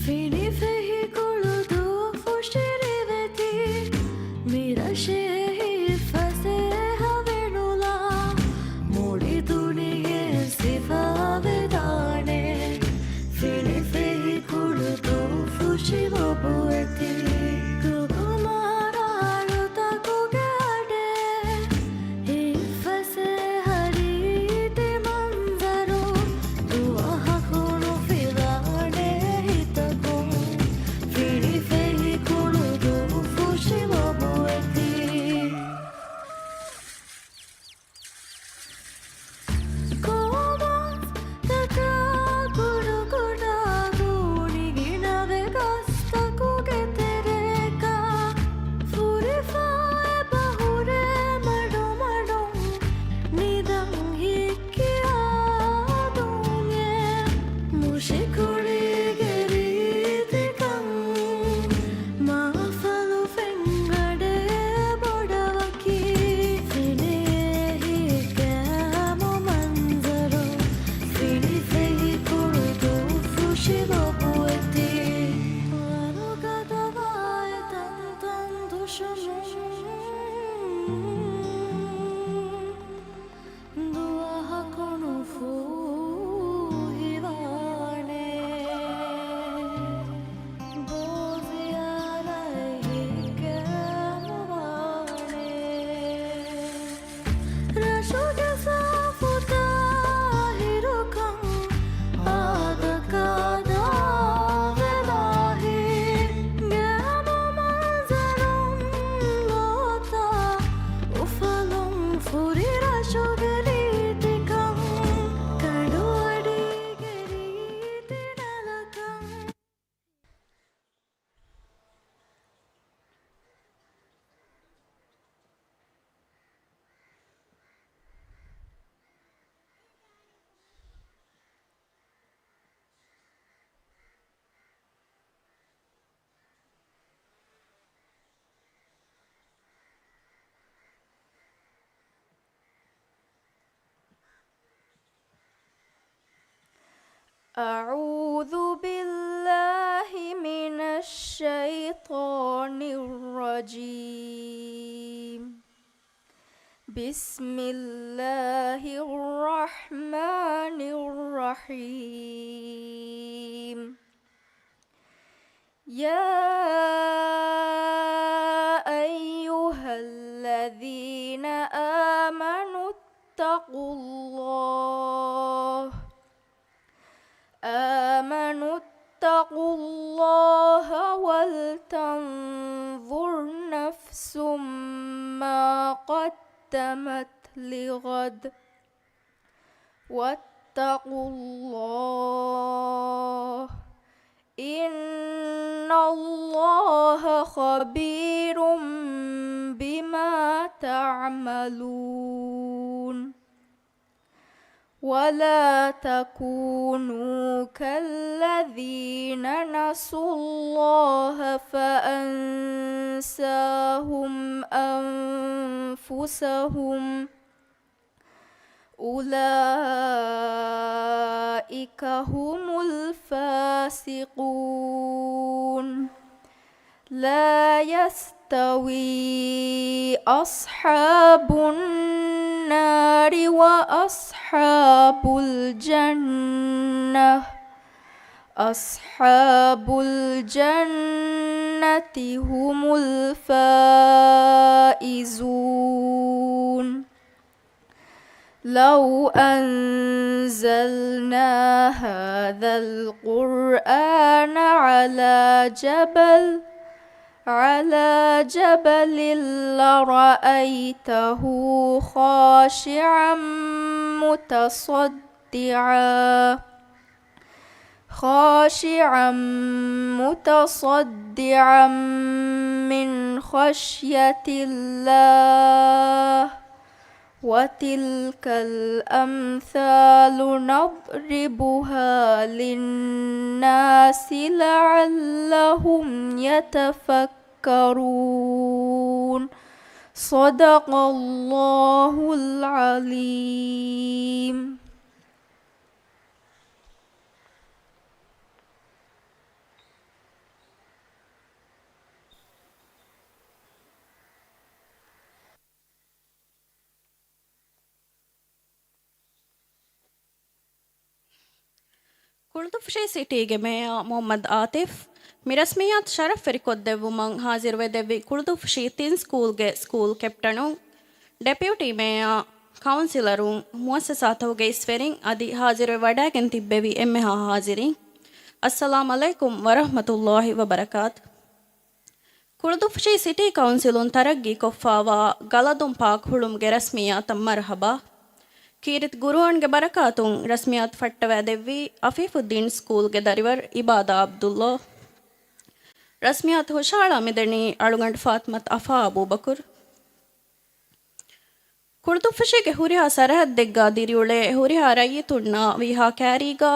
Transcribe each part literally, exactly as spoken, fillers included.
ފިނިފެހި ކުޅުދޫފުށި ރިވެތި، މިރަށޭ ހިތްފަސޭހަ ވެނުލާ، މުޅި ދުނިޔެ ސިފަވެދާނެ. ފިނިފެހި ކުޅުދޫފުށި ލޮބުވެތި، ގުގުމާ ރާޅުތަކުގެ އަޑެއް، ހިތްފަސޭހަ ރީތި މަންޒަރު، ދުވަހަކު ނުފިލާނެ ހިތަކުން. ފިނިފެހި ކުޅުދޫފުށި ލޮބުވެތި. ކޯމާސް ތަކާ ކުޑަކުޑަ ގޯނި ގިނަވެ ގަސްތަކުގެ ތެރޭގަ ފުރިފަ އެބަ ހުރޭ މަޑުމަޑުން ނިދަން ހިއްކިޔާ ދުނިޔެ. މުށިކުޅީގެ ރީތިކަން މާފަލު ފެންގަޑޭ ބޮޑަވަކީ، ފިނިއެހި ކެއަމު މަންޒަރު، ފިނިފެހި ކުޅުދޫފުށި ލޮބުވެތި. ވަރުގަދަވާ އެތަންތަން ދުށުމުން، ދުވަހަކު ނުފޫހިވާނެ. ބޯ ޒިޔާރަތް ހިތްގައިމުވާނެ. ރަށުގެ ސާފު ތާހިރުކަން އާދަކާ ދާވެލާހި، ގައިމު މަންޒަރުން ލޯތާ އުފަލުން ފުރި ރަށުގެ ރީތިކަން، ކަނޑުއަޑީގެ ރީތި ނަލަކަން. أعوذ بالله من الشيطان الرجيم. بسم الله الرحمن الرحيم. يا أيها الذين آمنوا اتقوا الله، آمنوا اتقوا الله ولتنظر نفس ما قدمت لغد، واتقوا الله، إن الله خبير بما تعملون. ولا تكونوا كالذين نسوا الله فأنساهم أنفسهم، أولئك هم الفاسقون. لا يستوي أصحاب النار وأصحاب الجنة، أصحاب الجنة هم الفائزون. لو أنزلنا هذا القرآن على جبل، على جبل لرأيته خاشعا متصدعا، خاشعا متصدعا من خشية الله، وتلك الأمثال نضربها للناس لعلهم يتفكرون. صدق الله العظيم. ކުޅުދުއްފުށީ ސިޓީގެ މޭޔާ މުޙައްމަދު އާތިފް މި ރަސްމިއްޔާތު ޝަރަފްވެރިކޮށްދެއްވުމަށް ޙާޟިރުވެދެއްވި ކުޅުދުއްފުށީ ތިން ސްކޫލްގެ ސްކޫލް ކެޕްޓަނުން، ޑެޕިއުޓީ މޭޔާ، ކައުންސިލަރުން، މުއައްސަސާތަކުގެ އިސްވެރިން އަދި ޙާޟިރުވެ ވަޑައިގެން ތިއްބެވި އެންމެހާ ޙާޟިރީން، އައްސަލާމް ޢަލައިކުމް ވަރަޙްމަތުﷲި ވަބަރަކާތު. ކުޅުދުއްފުށީ ސިޓީ ކައުންސިލުން ތަރައްގީކޮށްފާވާ ގަލަދުން ޕާކް ހުޅުމުގެ ރަސްމިއްޔާތަށް މަރުޙަބާ. ކީރިތި ޤުރުއާންގެ ބަރަކާތުން ރަސްމިއްޔާތު ފައްޓަވައިދެއްވީ އަފީފުއްދީން ސްކޫލްގެ ދަރިވަރު އިބާދާ ޢަބްދުﷲ. ރަސްމިއްޔާތު ހުށަހަޅާ މިދަނީ އަޅުގަނޑު ފާތިމަތު އަފާ އަބޫބަކުރު. ކުޅުދުއްފުށީގެ ހުރިހާ ސަރަހައްދެއްގާ ދިރިއުޅޭ ހުރިހާ ރައްޔިތުންނާ ވީހާ ކައިރީގާ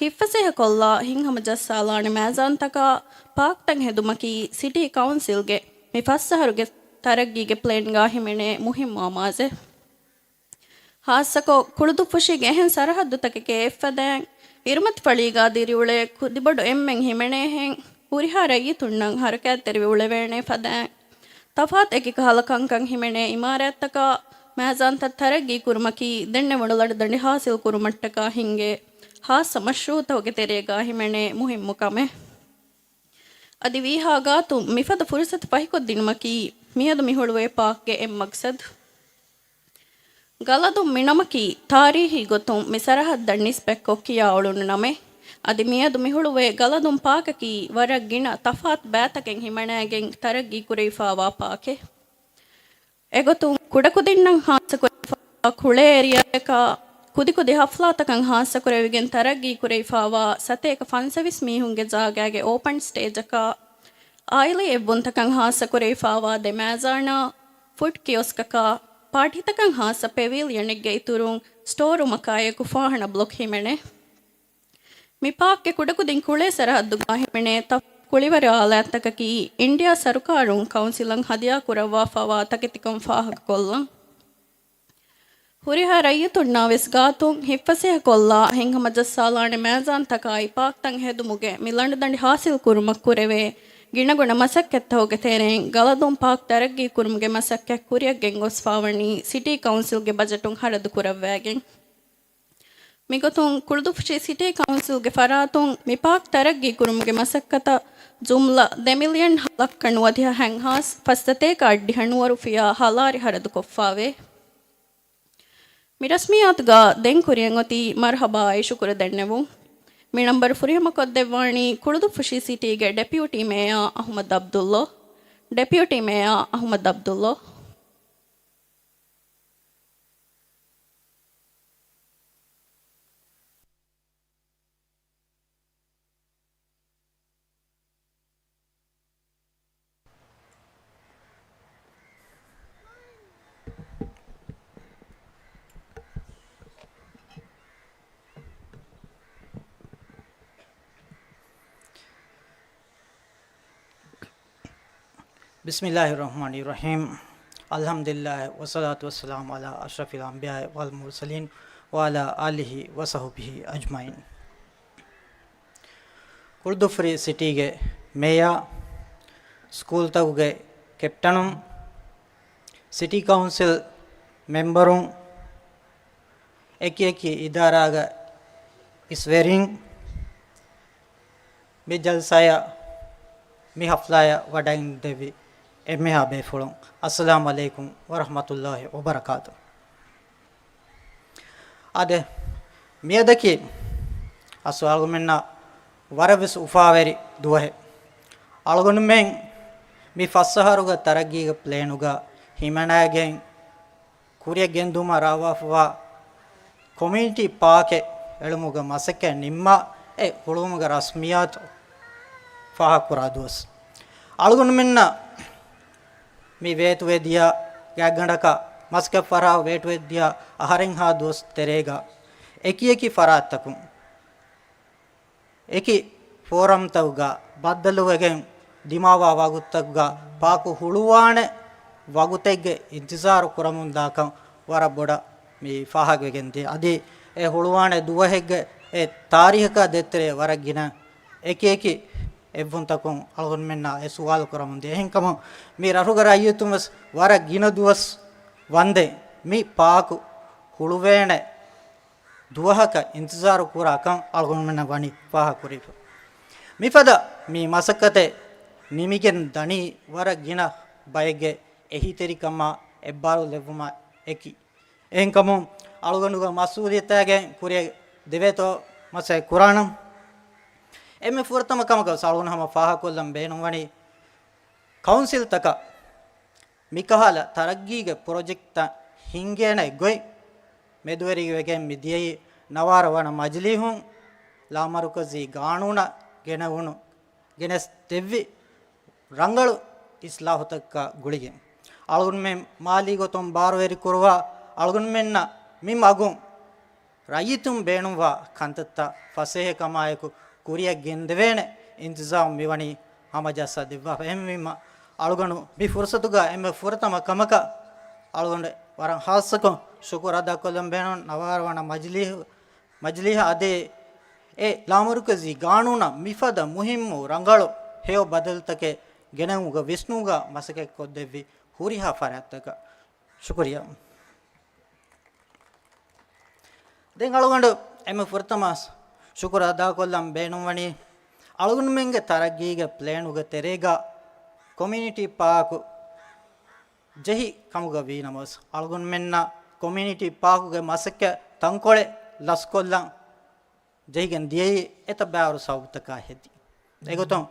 ހިތްފަސޭހަކޮށްލާ ހިތްހަމަޖައްސާލާނެ މައިޒާންތަކާ ޕާކްތައް ހެދުމަކީ ސިޓީ ކައުންސިލްގެ މި ފަސް އަހަރުގެ ތަރައްގީގެ ޕްލޭންގާ ހިމެނޭ މުހިއްމު އަމާޒެއް. ހާއްސަކޮށް، ކުޅުދުއްފުށީގެ އެހެން ސަރަހައްދުތަކެކޭ އެއްފަދައިން، އިރުމަތި ފަޅީގާ ދިރިއުޅޭ ކުދިބޮޑު އެންމެން ހިމެނޭހެން، ހުރިހާ ރައްޔިތުންނަށް ހަރަކާތްތެރިވެ އުޅެވޭނޭ ފަދައިން، ތަފާތު އެކި ކަހަލަ ކަންކަން ހިމެނޭ އިމާރާތްތަކާ، މައިޒާންތައް ތަރައްގީ ކުރުމަކީ، ދެންނެވުނު ލަނޑުދަނޑި ހާސިލް ކުރުމަށްޓަކާ ހިންގޭ ޚާއްޞަ މަޝްރޫޢުތަކުގެ ތެރޭގާ ހިމެނޭ މުހިއްމު ކަމެއް. އަދި ވީހާ ގާތުން މިފަދަ ފުރުސަތު ފަހިކޮށްދިނުމަކީ، މިއަދު މި ހުޅުވޭ ޕާކްގެ އެއް މަގްސަދު. ގަލަދުން މި ނަމަކީ، ތާރީހީ ގޮތުން މި ސަރަހައްދަށް ނިސްބަތްކޮށް ކިޔާ އުޅުނު ނަމެއް. އަދި މިއަދު މި ހުޅުވޭ ގަލަދުން ޕާކަކީ، ވަރަށް ގިނަ ތަފާތު ބައިތަކެއް ހިމަނައިގެން ތަރައްގީ ކުރެވިފާވާ ޕާކެއް. އެގޮތުން، ކުޑަކުދިންނަށް ހާއްސަކުރެވިފާވާ ކުޅޭ އޭރިއާއަކާ، ކުދިކުދި ޙަފްލާތަކަށް ހާއްސަކުރެވިގެން ތަރައްގީ ކުރެވިފާވާ ސަތޭކަ ފަންސަވީސް މީހުންގެ ޖާގައިގެ އޯޕަން ސްޓޭޖަކާ، އާއިލީ އެއްވުންތަކަށް ހާއްސަކުރެވިފާވާ ދެ މައިޒާނާ، ފުޑް ކިއޮސްކަކާ، ޕާޓީތަކަށް ހާއްސަ ޕެވިލިއަނެއްގެ އިތުރުން ސްޓޯރުމަކާއެކު ފާހަނަ ބްލޮކް ހިމެނޭ. މި ޕާކްގެ ކުޑަކުދިން ކުޅޭ ސަރަހައްދުގާ ހިމެނޭ ތަފާތު ކުޅިވަރު އާލާތްތަކަކީ އިންޑިއާ ސަރުކާރުން ކައުންސިލަށް ހަދިޔާ ކުރައްވާފާވާ ތަކެތިކަން ފާހަގަކޮށްލަން. ހުރިހާ ރައްޔިތުންނާ ވެސް ގާތުން ހިތްފަސޭހަކޮށްލާ ހިތްހަމަޖައްސާލާނެ މައިޒާންތަކާއި ޕާކްތައް ހެދުމުގެ މި ލަނޑުދަނޑި ހާސިލް ކުރުމަށް ކުރެވޭ ގިނަގުނަ މަސައްކަތްތަކުގެ ތެރެއިން ގަލަދުން ޕާކް ތަރައްގީ ކުރުމުގެ މަސައްކަތް ކުރިއަށް ގެންގޮސްފާވަނީ ސިޓީ ކައުންސިލްގެ ބަޖެޓުން ހަރަދު ކުރައްވައިގެން. މިގޮތުން ކުޅުދުއްފުށި ސިޓީ ކައުންސިލްގެ ފަރާތުން މި ޕާކް ތަރައްގީ ކުރުމުގެ މަސައްކަތަށް ޖުމްލަ ދެ މިލިއަން ހަ-، ލައްކަ ނުވަދިހަ ހަތް ހާސް ފަސް ސަތޭކަ އަށްޑިހަ ނުވަ ރުފިޔާ ހަލާރި ހަރަދުކޮށްފާވޭ. މި ރަސްމިއްޔާތުގަ ދެން ކުރިއަށް އޮތީ މަރުޙަބާއާއި ޝުކުރު ދެންނެވުން. މި ނަންބަރު ފުރިހަމަކޮށްދެއްވާނީ ކުޅުދުއްފުށި ސިޓީގެ ޑެޕިއުޓީ މޭޔާ އަޙުމަދު ޢަބްދުﷲ. ޑެޕިއުޓީ މޭޔާ އަޙުމަދު ޢަބްދުﷲ. بسم الله الرحمن الرحيم. الحمد لله والصلاة والسلام على أشرف الأنبياء والمرسلين وعلى آله وصحبه أجمعين. ކުޅުދުއްފުށި ސިޓީގެ މޭޔާ، ސްކޫލްތަކުގެ ކެޕްޓަނުން، ސިޓީ ކައުންސިލް މެމްބަރުން، އެކި އެކި އިދާރާގެ އިސްވެރިން، މި ޖަލްސާއަށް، މި ޙަފްލާއަށް ވަޑައިގެންދެވި އެންމެހާ ބޭފުޅުން، އައްސަލާމް ޢަލައިކުމް ވަރަޙްމަތުﷲި ވަބަރަކާތު. އާދެ، މިއަދަކީ އަސް އަޅުގަނޑުމެންނަށް ވަރަށް ވެސް އުފާވެރި ދުވަހެއް. އަޅުގަނޑުމެން މި ފަސް އަހަރުގެ ތަރައްގީގެ ޕްލޭނުގަ ހިމަނައިގެން ކުރިއަށް ގެންދުމަށް ރާވާފަވާ ކޮމިއުނިޓީ ޕާކެއް އެޅުމުގެ މަސައްކަތް ނިންމާ، އެ ހުޅުވުމުގެ ރަސްމިއްޔާތު ފާހަގަކުރާ ދުވަސް. އަޅުގަނޑުމެންނަށް މި ވޭތުވެދިޔަ ގާތްގަނޑަކަށް މަސައްކަތް ފަރާ ވޭތުވެދިޔަ އަހަރެއްހާ ދުވަސް ތެރޭގަ އެކި އެކި ފަރާތްތަކުން އެކި ފޯރަމްތަކުގަ ބައްދަލުވެގެން ދިމާވާ ވަގުތުތަކުގަ ޕާކު ހުޅުވާނެ ވަގުތެއްގެ އިންތިޒާރު ކުރަމުންދާކަން ވަރަށް ބޮޑަށް މި ފާހަގަވެގެންދޭ. އަދި އެ ހުޅުވާނެ ދުވަހެއްގެ އެ ތާރީހަކާ ދޭތެރޭ ވަރަށް ގިނަ އެކި އެކި އެއްވުންތަކުން އަޅުގަނޑުމެންނާ އެ ސުވާލު ކުރަމުންދޭ. އެހެންކަމުން މި ރަށުގެ ރައްޔިތުން ވެސް ވަރަށް ގިނަ ދުވަސް ވަންދެން މި ޕާކު ހުޅުވޭނެ ދުވަހަކަށް އިންތިޒާރު ކުރާކަން އަޅުގަނޑުމެންނަށް ވަނީ ފާހަގަކުރެވިފަ. މިފަދަ މި މަސައްކަތެއް ނިމިގެން ދަނީ ވަރަށް ގިނަ ބައެއްގެ އެހީތެރިކަމާ އެއްބާރުލެއްވުމާ އެކި. އެހެންކަމުން އަޅުގަނޑުގެ މަސްއޫލިއްޔަތާގެން ކުރިއަށް ދެވޭތޯ މަސައްކަތް ކުރާނަން. އެންމެ ފުރަތަމަ ކަމަކަށް އަޅުގަނޑު ހަމަ ފާހަގަކޮށްލަން ބޭނުންވަނީ ކައުންސިލްތަކަށް މިކަހަލަ ތަރައްގީގެ ޕްރޮޖެކްޓްތައް ހިންގޭނެ ގޮތް މެދުވެރިވެގެން މިދިޔައީ ނަވާރަ ވަނަ މަޖިލީހުން ލާމަރުކަޒީ ގާނޫނަށް ގެނެވުނު، ގެނެސް ދެއްވި ރަނގަޅު އިސްލާހުތަކަށް ގުޅިގެން. އަޅުގަނޑުމެން މާލީ ގޮތުން ބާރުވެރިކުރުވާ އަޅުގަނޑުމެންނަށް މި މަގުން ރައްޔިތުން ބޭނުންވާ ކަންތައްތައް ފަސޭހަކަމާއެކު ކުރިއަށް ގެންދެވޭނެ އިންތިޒާމް މިވަނީ ހަމަޖައްސާ ދެއްވާފަ. އެހެންވީމަ، އަޅުގަނޑު މި ފުރުސަތުގަ އެންމެ ފުރަތަމަ ކަމަކަށް އަޅުގަނޑު ވަރަށް ހާއްސަކޮށް ޝުކުރު އަދާކޮށްލަން ބޭނުން ނަވާރަ ވަނަ މަޖިލީހު، މަޖިލީހަށް އަދި އެ ލާމަރުކަޒީ ގާނޫނަށް މިފަދަ މުހިއްމު ރަނގަޅު ހެޔޮ ބަދަލުތަކެއް ގެނެވުމުގަ ވިސްނުމުގަ މަސައްކަތް ކޮށްދެއްވި ހުރިހާ ފަރާތްތަކަށް ޝުކުރިއްޔާ. ދެން އަޅުގަނޑު އެންމެ ފުރަތަމަ ޝުކުރު އަދާކޮށްލަން ބޭނުންވަނީ، އަޅުގަނޑުމެންގެ ތަރައްގީގެ ޕްލޭނުގެ ތެރޭގަ ކޮމިއުނިޓީ ޕާކު ޖެހި ކަމުގަ ވީނަމަވެސް، އަޅުގަނޑުމެންނަށް ކޮމިއުނިޓީ ޕާކުގެ މަސައްކަތް ތަންކޮޅެއް ލަސްކޮށްލަން ޖެހިގެން ދިޔައީ އެތައް ބައިވަރު ސަބަބުތަކާ ހެދި. އެގޮތުން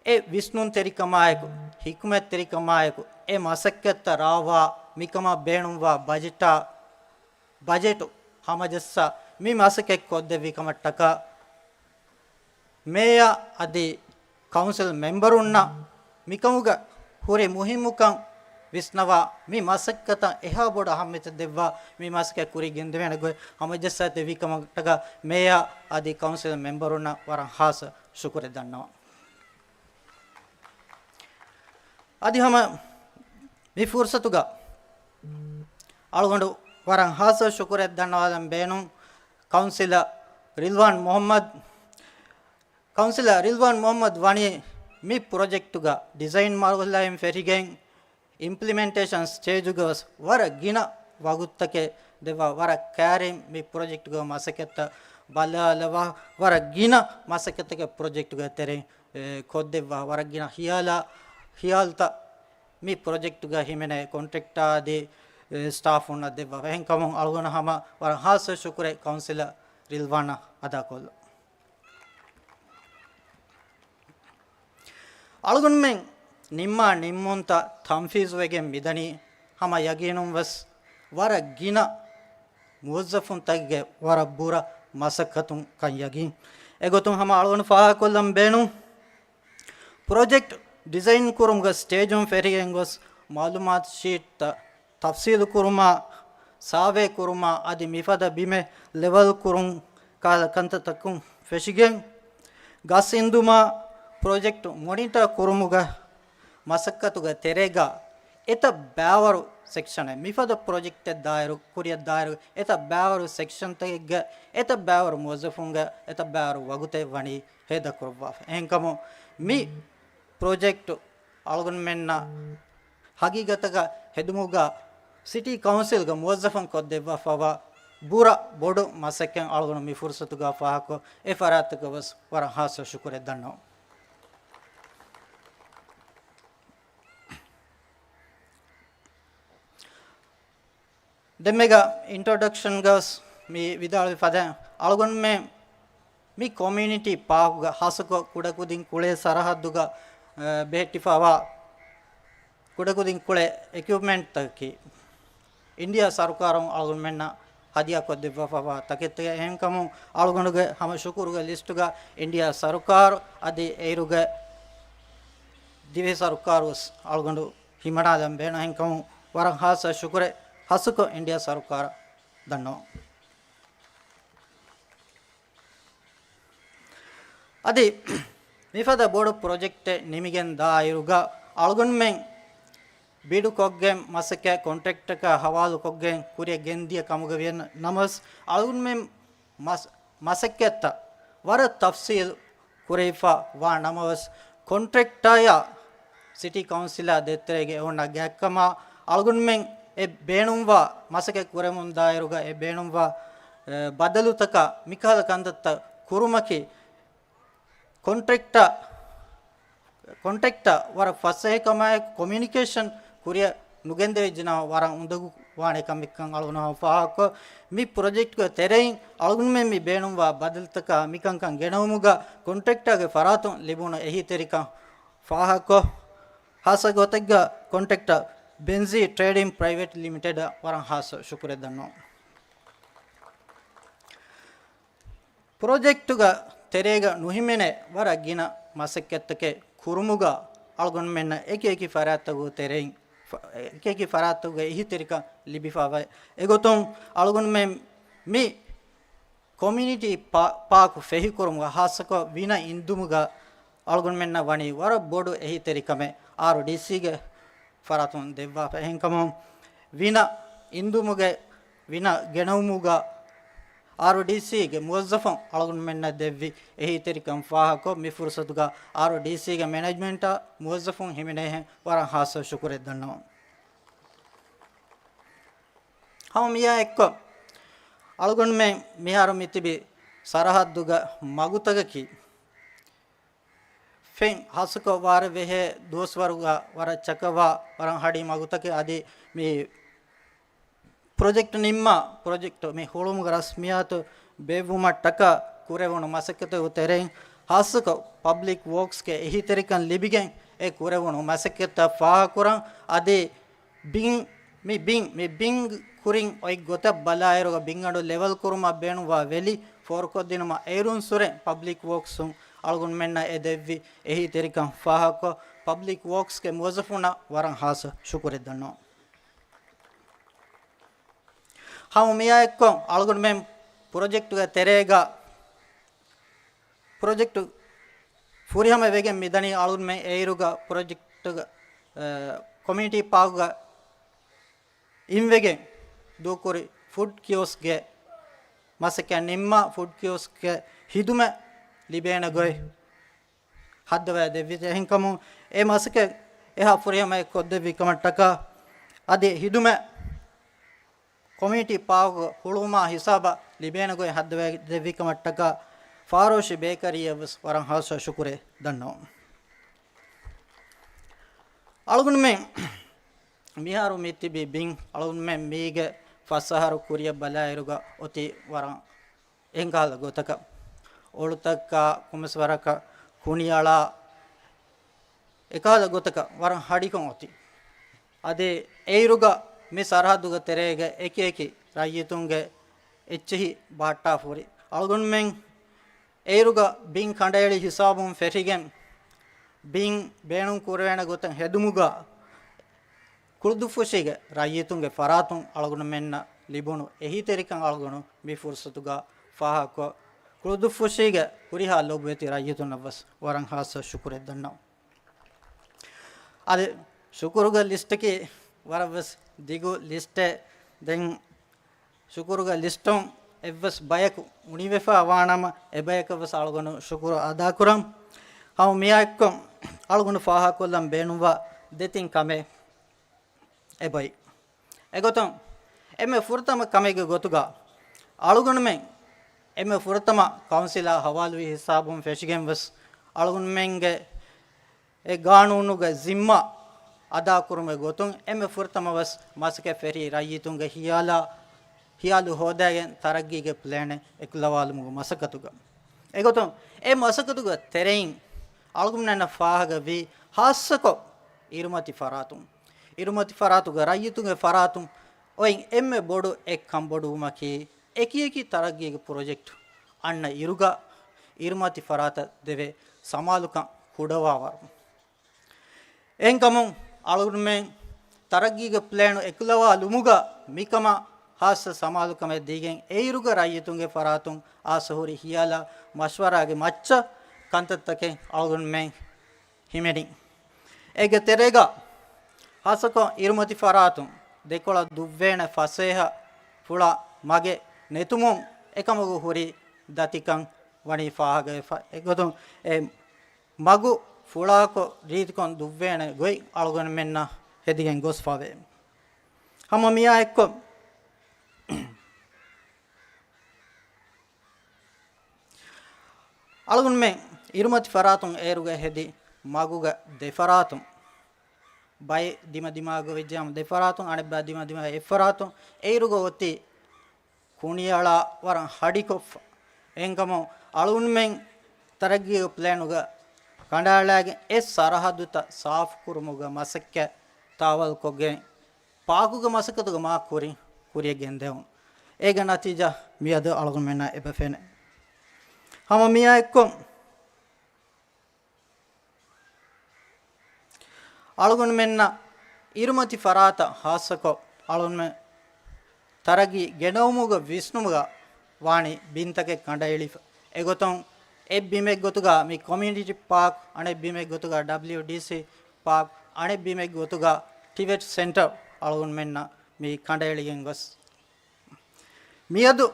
އެ ވިސްނުންތެރިކަމާއެކު، ހިކުމަތްތެރިކަމާއެކު އެ މަސައްކަތްތައް ރާވާ، މިކަމަށް ބޭނުންވާ ބަޖެޓާ، ބަޖެޓު ހަމަޖައްސާ މި މަސައްކަތް ކޮށްދެއްވި ކަމަށްޓަކާ މޭޔަރ އަދި ކައުންސިލް މެމްބަރުންނަށް މިކަމުގަ ހުރި މުހިއްމުކަން ވިސްނަވާ، މި މަސައްކަތަށް އެހާ ބޮޑަށް އަހައްމިއްޔަތު ދެއްވާ، މި މަސައްކަތް ކުރިއަށް ގެންދެވޭނެ ގޮތް ހަމަޖައްސާ ދެއްވި ކަމަށްޓަކާ މޭޔަރ އަދި ކައުންސިލް މެމްބަރުންނަށް ވަރަށް ހާއްސަ ޝުކުރެއް ދަންނަވަން. އަދި ހަމަ މި ފުރުސަތުގަ އަޅުގަނޑު ވަރަށް ހާއްސަ ޝުކުރެއް ދަންނަވާލަން ބޭނުން ކައުންސިލަރ ރިލްވާން މުހައްމަދު، ކައުންސިލަރ ރިލްވާން މުހައްމަދު ވަނީ މި ޕްރޮޖެކްޓުގަ ޑިޒައިން މަރުހަލާއިން ފެށިގެން އިމްޕްލިމެންޓޭޝަން ސްޓޭޖުގަވެސް ވަރަށް ގިނަ ވަގުތުތަކެއް ދެއްވާ، ވަރަށް ކައިރިން މި ޕްރޮޖެކްޓުގެ މަސައްކަތްތައް ބަލާލަވާ، ވަރަށް ގިނަ މަސައްކަތްތަކެއް ޕްރޮޖެކްޓުގެ ތެރެއިން، އެ، ކޮށްދެއްވާ، ވަރަށް ގިނަ ހިޔާލާ، ހިޔާލުތައް މި ޕްރޮޖެކްޓުގަ ހިމެނޭ ކޮންޓްރެކްޓާ އަދި، އެ، ސްޓާފުންނަށް ދެއްވާފަ. އެހެންކަމުން އަޅުގަނޑު ހަމަ ވަރަށް ހާއްސަ ޝުކުރެއް ކައުންސިލަރ ރިލްވާނަށް އަދާކޮށްލަން. އަޅުގަނޑުމެން ނިންމާ ނިންމުންތައް ތަންފީޒުވެގެން މިދަނީ ހަމަ ޔަގީނުން ވެސް ވަރަށް ގިނަ މުވައްޒަފުންތަކެއްގެ ވަރަށް ބުރަ މަސައްކަތުން ކަން ޔަގީން. އެގޮތުން ހަމަ އަޅުގަނޑު ފާހަގަކޮށްލަން ބޭނުން، ޕްރޮޖެކްޓް ޑިޒައިން ކުރުމުގެ ސްޓޭޖުން ފެށިގެން ގޮސް މައުލޫމާތު ޝީޓްތައް ތަފްސީލު ކުރުމާ، ސާވޭ ކުރުމާ އަދި މިފަދަ ބިމެއް ލެވެލް ކުރުން ކަހަލަ ކަންތައްތަކުން ފެށިގެން، ގަސް އިންދުމާ، ޕްރޮޖެކްޓް މޮނިޓަރ ކުރުމުގެ މަސައްކަތުގެ ތެރޭގަ އެތައް ބައިވަރު ސެކްޝަނެއް، މިފަދަ ޕްރޮޖެކްޓެއް ދާއިރު، ކުރިއަށް ދާއިރު އެތައް ބައިވަރު ސެކްޝަންތަކެއްގެ އެތައް ބައިވަރު މުވައްޒަފުންގެ އެތައް ބައިވަރު ވަގުތެއް ވަނީ ހޭދަކުރައްވާފަ. އެހެންކަމުން މި ޕްރޮޖެކްޓް އަޅުގަނޑުމެންނަށް ހަގީގަތަކަށް ހެދުމުގަ ސިޓީ ކައުންސިލްގެ މުވައްޒަފުން ކޮށްދެއްވާފައިވާ ބުރަ ބޮޑު މަސައްކަތް އަޅުގަނޑު މި ފުރުސަތުގަ ފާހަގަކޮށް، އެ ފަރާތްތަކަށް ވެސް ވަރަށް ހާއްސަ ޝުކުރެއް ދަންނަވަން. ދެންމެގަ އިންޓްރޮޑަކްޝަންގަސް މި ވިދާޅުވި ފަދައިން، އަޅުގަނޑުމެން މި ކޮމިއުނިޓީ ޕާކުގަ ހާއްސަކޮށް ކުޑަކުދިން ކުޅޭ ސަރަހައްދުގަ، އަ، ބެހެއްޓިފައިވާ ކުޑަކުދިން ކުޅޭ އިކްއިޕްމަންޓްތަކަކީ އިންޑިއާ ސަރުކާރުން އަޅުގަނޑުމެންނަށް ހަދިޔާކޮށްދެއްވާފައިވާ ތަކެއްތަކެއް. އެހެންކަމުން އަޅުގަނޑުގެ ހަމަ ޝުކުރުގެ ލިސްޓުގަ އިންޑިއާ ސަރުކާރު އަދި އޭރުގެ ދިވެހި ސަރުކާރު ވެސް އަޅުގަނޑު ހިމަނާލަން ބޭނުން. އެހެންކަމުން ވަރަށް ހާއްސަ ޝުކުރެއް ހާއްސަކޮށް އިންޑިއާ ސަރުކާރަށް ދަންނަވަން. އަދި މިފަދަ ބޮޑު ޕްރޮޖެކްޓެއް ނިމިގެން ދާއިރުގަ އަޅުގަނޑުމެން ބިޑުކޮށްގެން މަސައްކަތް ކޮންޓްރެކްޓަކަށް ހަވާލުކޮށްގެން ކުރިއަށް ގެންދިޔަ ކަމުގަ ވިޔަ ނަމަވެސް، އަޅުގަނޑުމެން މަސް-، މަސައްކަތްތައް ވަރަށް ތަފްސީލު ކުރެވިފަ ވާ ނަމަވެސް، ކޮންޓްރެކްޓާއާ ސިޓީ ކައުންސިލާ ދޭތެރޭގަ އެ އޮންނަ ގާތްކަމާ އަޅުގަނޑުމެން އެ ބޭނުންވާ މަސައްކަތް ކުރެމުން ދާއިރުގަ އެ ބޭނުންވާ އެ، ބަދަލުތަކާ މިކަހަލަ ކަންތައްތައް ކުރުމަކީ ކޮންޓްރެކްޓަށް، ކޮންޓްރެކްޓަށް ވަރަށް ފަސޭހަކަމާއެކު ކޮމިއުނިކޭޝަން ކުރިއަށް ނުގެންދެވިއްޖެނަމަ ވަރަށް އުނދަގޫވާނެ ކަމެއްކަން އަޅުގަނޑު ފާހަގަކޮށް، މި ޕްރޮޖެކްޓްގެ ތެރެއިން އަޅުގަނޑުމެން މި ބޭނުންވާ ބަދަލުތަކާ މިކަންކަން ގެނައުމުގަ ކޮންޓްރެކްޓާގެ ފަރާތުން ލިބުނު އެހީތެރިކަން ފާހަގަކޮށް، ހާއްސަ ގޮތެއްގަ ކޮންޓްރެކްޓަރ ބެންޒީ ޓްރޭޑިން ޕްރައިވެޓް ލިމިޓެޑަށް ވަރަށް ހާއްސަ ޝުކުރެއް ދަންނަވަން. ޕްރޮޖެކްޓުގަ ތެރޭގަ ނުހިމެނޭ ވަރަށް ގިނަ މަސައްކަތްތަކެއް ކުރުމުގަ އަޅުގަނޑުމެންނަށް އެކި އެކި ފަރާތްތަކުގެ ތެރެއިން، ފަ-، އެކި އެކި ފަރާތްތަކުގެ އެހީތެރިކަން ލިބިފަވޭ. އެގޮތުން އަޅުގަނޑުމެން މި ކޮމިއުނިޓީ ޕާ-، ޕާކު ފެހިކުރުމުގަ ހާއްސަކޮށް ވިނަ އިންދުމުގަ އަޅުގަނޑުމެންނަށް ވަނީ ވަރަށް ބޮޑު އެހީތެރިކަމެއް އާރްޑީސީގެ ފަރާތުން ދެއްވާފަ. އެހެންކަމުން ވިނަ އިންދުމުގެ ވިނަ ގެނައުމުގަ އާރްޑީސީގެ މުވައްޒަފުން އަޅުގަނޑުމެންނަށް ދެއްވި އެހީތެރިކަން ފާހަގަކޮށް، މި ފުރުސަތުގަ އާރްޑީސީގެ މެނޭޖްމަންޓާ މުވައްޒަފުން ހިމެނޭހެން ވަރަށް ހާއްސަ ޝުކުރެއް ދަންނަވަން. ހަމަ މިއާ އެއްކޮށް، އަޅުގަނޑުމެން މިހާރު މިތިބި ސަރަހައްދުގަ މަގުތަކަކީ، ފެން ހާއްސަކޮށް ވާރޭ ވެހޭ ދުވަސްވަރުގަ ވަރަށް ޗަކަވާ، ވަރަށް ހަޑި މަގުތަކެއް. އަދި މި ޕްރޮޖެކްޓް ނިންމާ، ޕްރޮޖެކްޓް މި ހުޅުވުމުގެ ރަސްމިއްޔާތު ބޭއްވުމަށްޓަކާ ކުރެވުނު މަސައްކަތުގެ ތެރެއިން ހާއްސަކޮށް ޕަބްލިކް ވޯކްސްގެ އެހީތެރިކަން ލިބިގެން އެ ކުރެވުނު މަސައްކަތްތައް ފާހަގަކުރަން. އަދި ބިން، މި ބިން، މި ބިން ކުރިން އޮތް ގޮތަށް ބަލާއިރުގަ ބިންގަނޑު ލެވެލް ކުރުމަށް ބޭނުންވާ ވެލި ފޯރުކޮށްދިނުމަށް އޭރުންސުރެ ޕަބްލިކް ވޯކްސުން އަޅުގަނޑުމެންނަށް އެ ދެއްވި އެހީތެރިކަން ފާހަގަކޮށް، ޕަބްލިކް ވޯކްސްގެ މުވައްޒަފުންނަށް ވަރަށް ހާއްސަ ޝުކުރެއް ދަންނަވަން. ހަމަ މިއާއެއްކޮށް އަޅުގަނޑުމެން ޕްރޮޖެކްޓުގެ ތެރޭގަ ޕްރޮޖެކްޓު ފުރިހަމަ ވެގެން މިދަނީ އަޅުގަނޑުމެން އެއިރުގަ ޕްރޮޖެކްޓުގަ، އަ، ކޮމިއުނިޓީ ޕާކުގަ އިންވެގެން ދޫކުރި ފުޑް ކިއޮސްކްގެ މަސައްކަތް ނިންމާ، ފުޑް ކިއޮސްކްގެ ހިދުމަތް ލިބޭނެ ގޮތް ހައްދަވައި ދެއްވި. އެހެންކަމުން އެ މަސައްކަތް އެހާ ފުރިހަމައަށް ކޮށްދެއްވި ކަމަށްޓަކާ އަދި ހިދުމަތް ކޮމިއުނިޓީ ޕާކު ހުޅުވުމާ ހިސާބަށް ލިބޭނެ ގޮތް ހައްދަވައި ދެއްވި ކަމަށްޓަކާ ފާރޯޝި ބޭކަރީއަށް ވެސް ވަރަށް ހާއްސަ ޝުކުރެއް ދަންނަވަން. އަޅުގަނޑުމެން މިހާރު މި ތިބި ބިން އަޅުގަނޑުމެން މީގެ ފަސް އަހަރު ކުރިއަށް ބަލާއިރުގަ އޮތީ ވަރަށް އެންގާލަ ގޮތަކަށް، އޮޅުތަކާ ކުމެސްވަރަކަށް ކުނިއަޅާ އެކާލަ ގޮތަކަށް ވަރަށް ހަޑިކޮށް އޮތީ. އަދި އެއިރުގަ މި ސަރަހައްދުގެ ތެރޭގަ އެކި އެކި ރައްޔިތުންގެ އެއްޗެހި ބަހައްޓާފަ ހުރި. އަޅުގަނޑުމެން އެއިރުގަ ބިން ކަނޑައެޅި ހިސާބުން ފެށިގެން ބިން ބޭނުން ކުރެވޭނެ ގޮތަށް ހެދުމުގަ ކުޅުދުއްފުށީގެ ރައްޔިތުންގެ ފަރާތުން އަޅުގަނޑުމެންނަށް ލިބުނު އެހީތެރިކަން އަޅުގަނޑު މި ފުރުސަތުގަ ފާހަގަކޮށް، ކުޅުދުއްފުށީގެ ހުރިހާ ލޮބުވެތި ރައްޔިތުންނަށް ވެސް ވަރަށް ހާއްސަ ޝުކުރެއް ދަންނަވަން. އަދި ޝުކުރުގެ ލިސްޓަކީ ވަރަށް ވެސް ދިގު ލިސްޓެއް. ދެން ޝުކުރުގެ ލިސްޓުން އެއްވެސް ބަޔަކު އުނިވެފަ ވާނަމަ، އެ ބަޔަކަށް ވެސް އަޅުގަނޑު ޝުކުރު އަދާކުރަން. ހަމަ މިއާއެއްކޮށް އަޅުގަނޑު ފާހަގަކޮށްލަން ބޭނުންވާ ދެތިން ކަމެއް އެބައި. އެގޮތުން އެންމެ ފުރަތަމަ ކަމެއްގެ ގޮތުގަ އަޅުގަނޑުމެން އެންމެ ފުރަތަމަ ކައުންސިލާ ހަވާލުވި ހިސާބުން ފެށިގެން ވެސް އަޅުގަނޑުމެންގެ އެ ގާނޫނުގެ ޒިންމާ އަދާކުރުމުގެ ގޮތުން އެންމެ ފުރަތަމަ ވެސް މަސައްކަތް ފެށީ ރައްޔިތުންގެ ހިޔާލާ، ހިޔާލު ހޯދައިގެން ތަރައްގީގެ ޕްލޭނެއް އެކުލަވާލުމުގެ މަސައްކަތުގަ. އެގޮތުން އެ މަސައްކަތުގެ ތެރެއިން އަޅުގަނޑުމެންނަށް ފާހަގަވީ ހާއްސަކޮށް އިރުމަތި ފަރާތުން، އިރުމަތި ފަރާތުގެ ރައްޔިތުންގެ ފަރާތުން އޮތް އެންމެ ބޮޑު އެއްކަންބޮޑުވުމަކީ އެކި އެކި ތަރައްގީގެ ޕްރޮޖެކްޓް އަންނަ އިރުގަ އިރުމަތި ފަރާތަށް ދެވޭ ސަމާލުކަން ކުޑަވާވަރު. އެހެންކަމުން އަޅުގަނޑުމެން ތަރައްގީގެ ޕްލޭނު އެކުލަވާލުމުގަ މިކަމަށް ހާއްސަ ސަމާލުކަމެއް ދީގެން އެއިރުގަ ރައްޔިތުންގެ ފަރާތުން އާސަހުރި ހިޔާލާ މަޝްވަރާގެ މައްޗަށް ކަންތައްތަކެއް އަޅުގަނޑުމެން ހިމެނި. އޭގެ ތެރޭގަ ހާއްސަކޮށް އިރުމަތި ފަރާތުން ދެކޮޅަށް ދުއްވޭނެ ފަސޭހަ ފުޅާ މަގެއް ނެތުމުން އެކަމުގަ ހުރި ދަތިކަން ވަނީ ފާހަގަވެފަ. އެގޮތުން އެ މަގު ފުޅާކޮށް ރީތިކޮށް ދުއްވޭނެ ގޮތް އަޅުގަނޑުމެންނަށް ހެދިގެން ގޮސްފަވޭ. ހަމަ މިއާ އެއްކޮށް އަޅުގަނޑުމެން އިރުމަތި ފަރާތުން އޭރުގަ ހެދި މަގުގަ ދެފަރާތުން، ބައެއް ދިމަދިމާގަ ވެއްޖެ ހަމަ ދެފަރާތުން، އަނެއްބައި ދިމަދިމާ އެއްފަރާތުން އޭރުގަ އޮތީ ކުނިއަޅާ ވަރަށް ހަޑިކޮށްފަ. އެހެންކަމުން އަޅުގަނޑުމެން ތަރައްގީގެ ޕްލޭނުގަ ކަނޑައަޅާގެން އެ ސަރަހައްދުތައް ސާފުކުރުމުގަ މަސައްކަތް ތާވަލްކޮށްގެން، ޕާކުގެ މަސައްކަތުގަ މާ ކުރިން ކުރިޔަށް ގެންދެވުން. އޭގެ ނަތީޖާ މިއަދު އަޅުގަނޑުމެންނަށް އެބަ ފެނޭ. ހަމަ މިއާ އެއްކޮށް، އަޅުގަނޑުމެންނަށް އިރުމަތި ފަރާތަށް ހާއްސަކޮށް، އަޅުގަނޑުމެން ތަރައްގީ ގެނައުމުގަ ވިސްނުމުގަ ވާނީ ބިންތަކެއް ކަނޑައެޅިފަ. އެގޮތުން އެއް ބިމެއް ގޮތުގަ މި ކޮމިއުނިޓީ ޕާކް، އަނެއް ބިމެއް ގޮތުގަ ޑަބްލިއުޑީސީ ޕާކް، އަނެއް ބިމެއް ގޮތުގަ ޓިވެޓް ސެންޓަރ އަޅުގަނޑުމެންނަށް މި ކަނޑައެޅިގެން ގޮސް، މިއަދު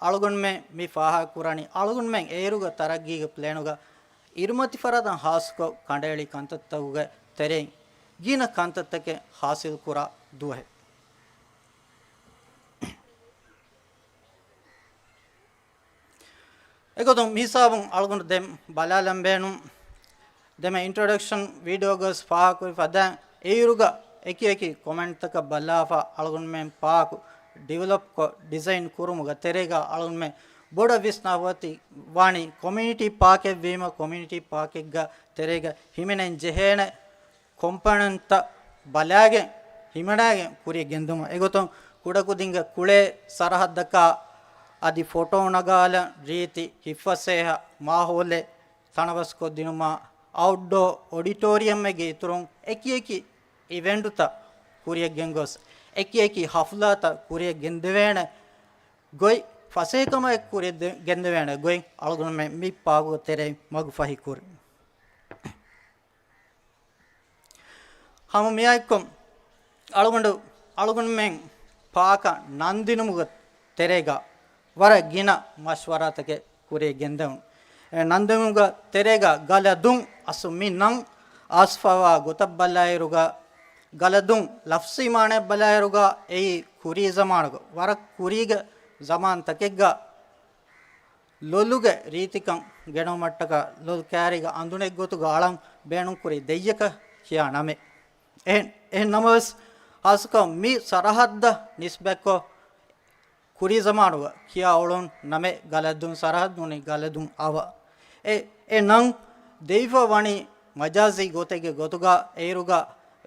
އަޅުގަނޑުމެން މި ފާހަގަކުރަނީ، އަޅުގަނޑުމެން އޭރުގަ ތަރައްގީގެ ޕްލޭނުގަ އިރުމަތި ފަރާތަށް ހާއްސަކޮށް ކަނޑައެޅި ކަންތައްތަކުގެ ތެރެއިން ގިނަ ކަންތައްތަކެއް ހާސިލްކުރާ ދުވަހެއް. އެގޮތުން މިހިސާބުން އަޅުގަނޑު ދެން ބަލާލަން ބޭނުން. ދެމެ އިންޓްރޮޑަކްޝަން ވީޑިއޯ ގޮސް ފާހަގަކުރި ފަދައިން އެއިރުގަ އެކި އެކި ކޮމެންޓްތަކަށް ބަލާފަ އަޅުގަނޑުމެން ޕާކު ޑިވެލޮޕްކޮށް ޑިޒައިން ކުރުމުގެ ތެރޭގަ އަޅުގަނޑުމެން ބޮޑަށް ވިސްނާފަ އޮތީ ވާނީ ކޮމިއުނިޓީ ޕާކެއް ވީމަ، ކޮމިއުނިޓީ ޕާކެއްގަ ތެރޭގަ ހިމެނެން ޖެހޭނެ ކޮމްޕޯނެންޓްތައް ބަލާގެން ހިމަނާގެން ކުރިޔަށް ގެންދުމަށް. އެގޮތުން ކުޑަކުދިންގެ ކުޅޭ ސަރަހައްދަކާ އަދި ފޮޓޯ ނަގާލަން ރީތި ހިއްފަސޭހަ މާހައުލެއް ތަނަވަސްކޮށްދިނުމަށް އައުޓްޑޯ އޮޑިޓޯރިއަމެއްގެ އިތުރުން އެކިއެކި އިވެންޓުތައް ކުރިޔަށް ގެންގޮސް، އެކިއެކި ހަފްލާތައް ކުރިޔަށް ގެންދެވޭނެ ގޮތް، ފަސޭހަކަމާއެކު ކުރިޔަށް ދެ-، ގެންދެވޭނެ ގޮތް އަޅުގަނޑުމެން މި ޕާކުގެ ތެރެއިން މަގުފަހި ކުރި. ހަމަ މިއާއެއްކޮށް އަޅުގަނޑު، އަޅުގަނޑުމެން ޕާކަށް ނަން ދިނުމުގެ ތެރޭގަ ވަރަށް ގިނަ މަޝްވަރާތަކެއް ކުރިޔަށް ގެންދެވުނު. އެ ނަން ދިނުމުގެ ތެރޭގަ ގަލަ ދުން އަސްލު މި ނަން އައިސްފަވާ ގޮތަށް ބަލާއިރުގަ، ގަލަ ދުން ލަފްޒީ މާނައަށް ބަލާއިރުގަ އެއީ ކުރީ ޒަމާނުގަ، ވަރަށް ކުރީގެ ޒަމާންތަކެއްގަ ލޮލުގެ ރީތިކަން ގެނައުމަށްޓަކާ ލޮލު ކާރީގަ އަނދުނެއްގޮތުގަ އަޅަން ބޭނުންކުރި ދެއްޔަކަށް ކިޔާ ނަމެއް. އެހެން، އެހެން ނަމަވެސް، ހާއްސަކޮށް މި ސަރަހައްދަށް ނިސްބަތްކޮށް، ކުރީ ޒަމާނުގަ ކިޔާ އުޅުނު ނަމެއް ގަލަދުން، ސަރަހައްދުން ނޫނީ ގަލަދުން އަވަށް. އެ، އެ ނަން ދެވިފަ ވަނީ މަޖާޒީ ގޮތެއްގެ ގޮތުގަ، އޭރުގަ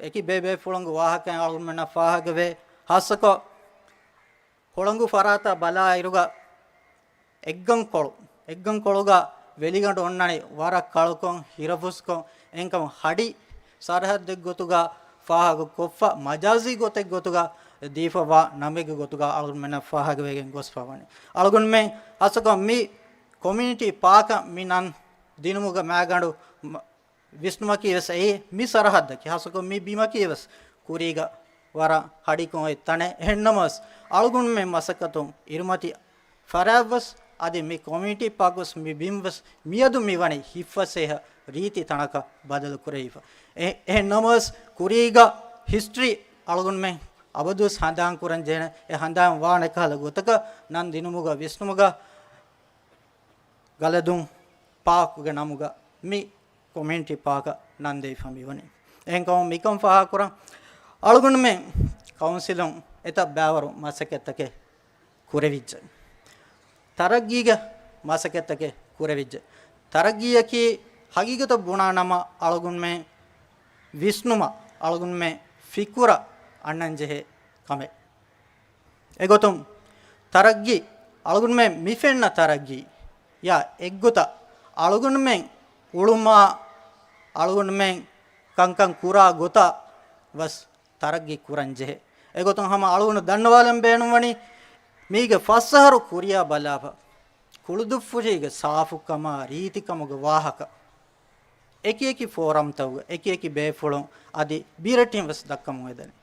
އެކި ބޭބޭފުޅުންގެ ވާހަކައިން އަޅުގަނޑުމެންނަށް ފާހަގަވޭ. ހާއްސަކޮށް ހުޅަނގު ފަރާތަށް ބަލާއިރުގަ އެއްގަންކޮޅު، އެއްގަންކޮޅުގަ ވެލިގަނޑު އޮންނަނީ ވަރަށް ކަޅުކޮށް، ހިރަފުސްކޮށް، އެހެންކަމުން ހަޑި ސަރަހައްދެއްގޮތުގަ ފާހަގަކޮށްފަ، މަޖާޒީ ގޮތެއްގޮތުގަ ދީފަވާ ނަމެއްގެ ގޮތުގަ އަޅުގަނޑުމެންނަށް ފާހަގަވެގެން ގޮސްފަ ވަނީ. އަޅުގަނޑުމެން ހާއްސަކޮށް މި ކޮމިއުނިޓީ ޕާކަށް މި ނަން ދިނުމުގެ މައިގަނޑު މަ-، ވިސްނުމަކީ ވެސް އެއީ މި ސަރަހައްދަކީ، ހާއްސަކޮށް މި ބިމަކީ ވެސް ކުރީގަ ވަރަށް ހަޑިކޮށް އޮތް ތަނެއް. އެހެންނަމަވެސް، އަޅުގަނޑުމެން މަސައްކަތުން އިރުމަތި ފަރާތްވެސް އަދި މި ކޮމިއުނިޓީ ޕާކްވެސް މި ބިންވެސް މިއަދު މިވަނީ ހިއްފަސޭހަ ރީތި ތަނަކަށް ބަދަލު ކުރެވިފަ. އެ-، އެހެން ނަމަވެސް، ކުރީގަ ހިސްޓްރީ އަޅުގަނޑުމެން އަބަދުވެސް ހަނދާން ކުރަން ޖެހޭނެ. އެ ހަނދާން ވާނެ ކަހަލަ ގޮތަކަށް ނަން ދިނުމުގަ ވިސްނުމުގަ ގަލަދުން ޕާކުގެ ނަމުގަ މި ކޮމިއުނިޓީ ޕާކަށް ނަން ދެވިފަ މިވަނީ. އެހެންކަމުން މިކަން ފާހަގަކުރަން، އަޅުގަނޑުމެން ކައުންސިލުން އެތައް ބައިވަރު މަސައްކަތްތަކެއް ކުރެވިއްޖެ. ތަރައްގީގެ މަސައްކަތްތަކެއް ކުރެވިއްޖެ. ތަރައްގީއަކީ ހަގީގަތަށް ބުނާ ނަމަ އަޅުގަނޑުމެން ވިސްނުމަށް، އަޅުގަނޑުމެން ފިކުރަށް އަންނަން ޖެހޭ ކަމެއް. އެގޮތުން ތަރައްގީ، އަޅުގަނޑުމެން މި ފެންނަ ތަރައްގީ ޔާ އެއްގޮތަށް އަޅުގަނޑުމެން އުޅުމާ، އަޅުގަނޑުމެން ކަންކަން ކުރާ ގޮތަށް ވެސް ތަރައްގީ ކުރަން ޖެހޭ. އެގޮތުން ހަމަ އަޅުގަނޑު ދަންނަވާލަން ބޭނުންވަނީ، މީގެ ފަސް އަހަރު ކުރިޔާ ބަލާފަ، ކުޅުދުއްފުށީގެ ސާފުކަމާ، ރީތިކަމުގެ ވާހަކަ އެކިއެކި ފޯރަމްތަކުގަ އެކިއެކި ބޭފުޅުން އަދި ބިރެޓިން ވެސް ދައްކަމުން އެދެނީ.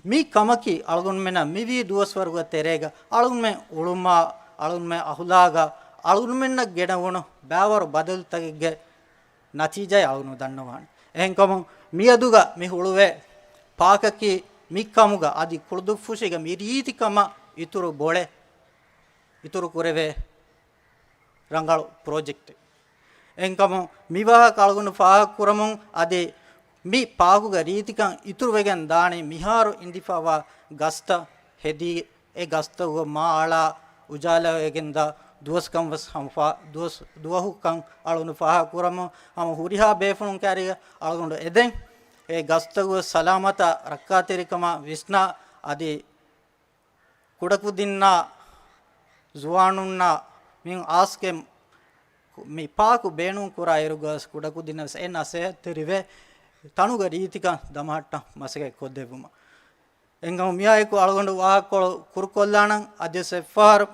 މި ކަމަކީ އަޅުގަނޑުމެންނަށް މިވީ ދުވަސްވަރުގެ ތެރޭގަ އަޅުގަނޑުމެން އުޅުމާ، އަޅުގަނޑުމެން އަހުލާގާ، އަޅުގަނޑުމެންނަށް ގެނަވުނު ބައިވަރު ބަދަލުތަކެއްގެ ނަތީޖާއެއް އަޅުގަނޑު ދަންނަވާނެ. އެހެންކަމުން މިއަދުގަ މި ހުޅުވޭ ޕާކަކީ މި ކަމުގަ އަދި ކުޅުދުއްފުށީގަ މި ރީތިކަމަށް އިތުރު ބޮޅެއް އިތުރު ކުރެވޭ ރަނގަޅު ޕްރޮޖެކްޓެއް. އެހެންކަމުން މި ވާހަކަ އަޅުގަނޑު ފާހަގަކުރަމުން އަދި މި ޕާކުގެ ރީތިކަން އިތުރުވެގެން ދާނީ މިހާރު އިންދިފައިވާ ގަސްތައް ހެދީ، އެ ގަސްތަކުގަ މާ އަޅާ އުޖާލާވެގެންދާ ދުވަސްކަން ވެސް ހަމަ ފާ-، ދުވަސް، ދުވަހުކަން އަޅުގަނޑު ފާހަގަކުރަމުން ހަމަ ހުރިހާ ބޭފުޅުން ކައިރީގަ އަޅުގަނޑު އެދެން. އެ ގަސްތަކުގެ ސަލާމަތާ ރައްކާތެރިކަމާ ވިސްނާ އަދި ކުޑަކުދިންނާ ޒުވާނުންނާ މި އާސްގެ މި ޕާކު ބޭނުން ކުރާ އިރުގަސް ކުޑަކުދިންނަށް ވެސް އެ ނަސޭހަތްތެރިވެ ތަނުގެ ރީތިކަން ދަމަހައްޓަން މަސައްކަތް ކޮށްދެއްވުމަށް. އެންގަމު މިއާއެކު އަޅުގަނޑު ވާހަކަކޮޅު ކުރުކޮށްލާނަން. އަދިވެސް އެއްފަހަރު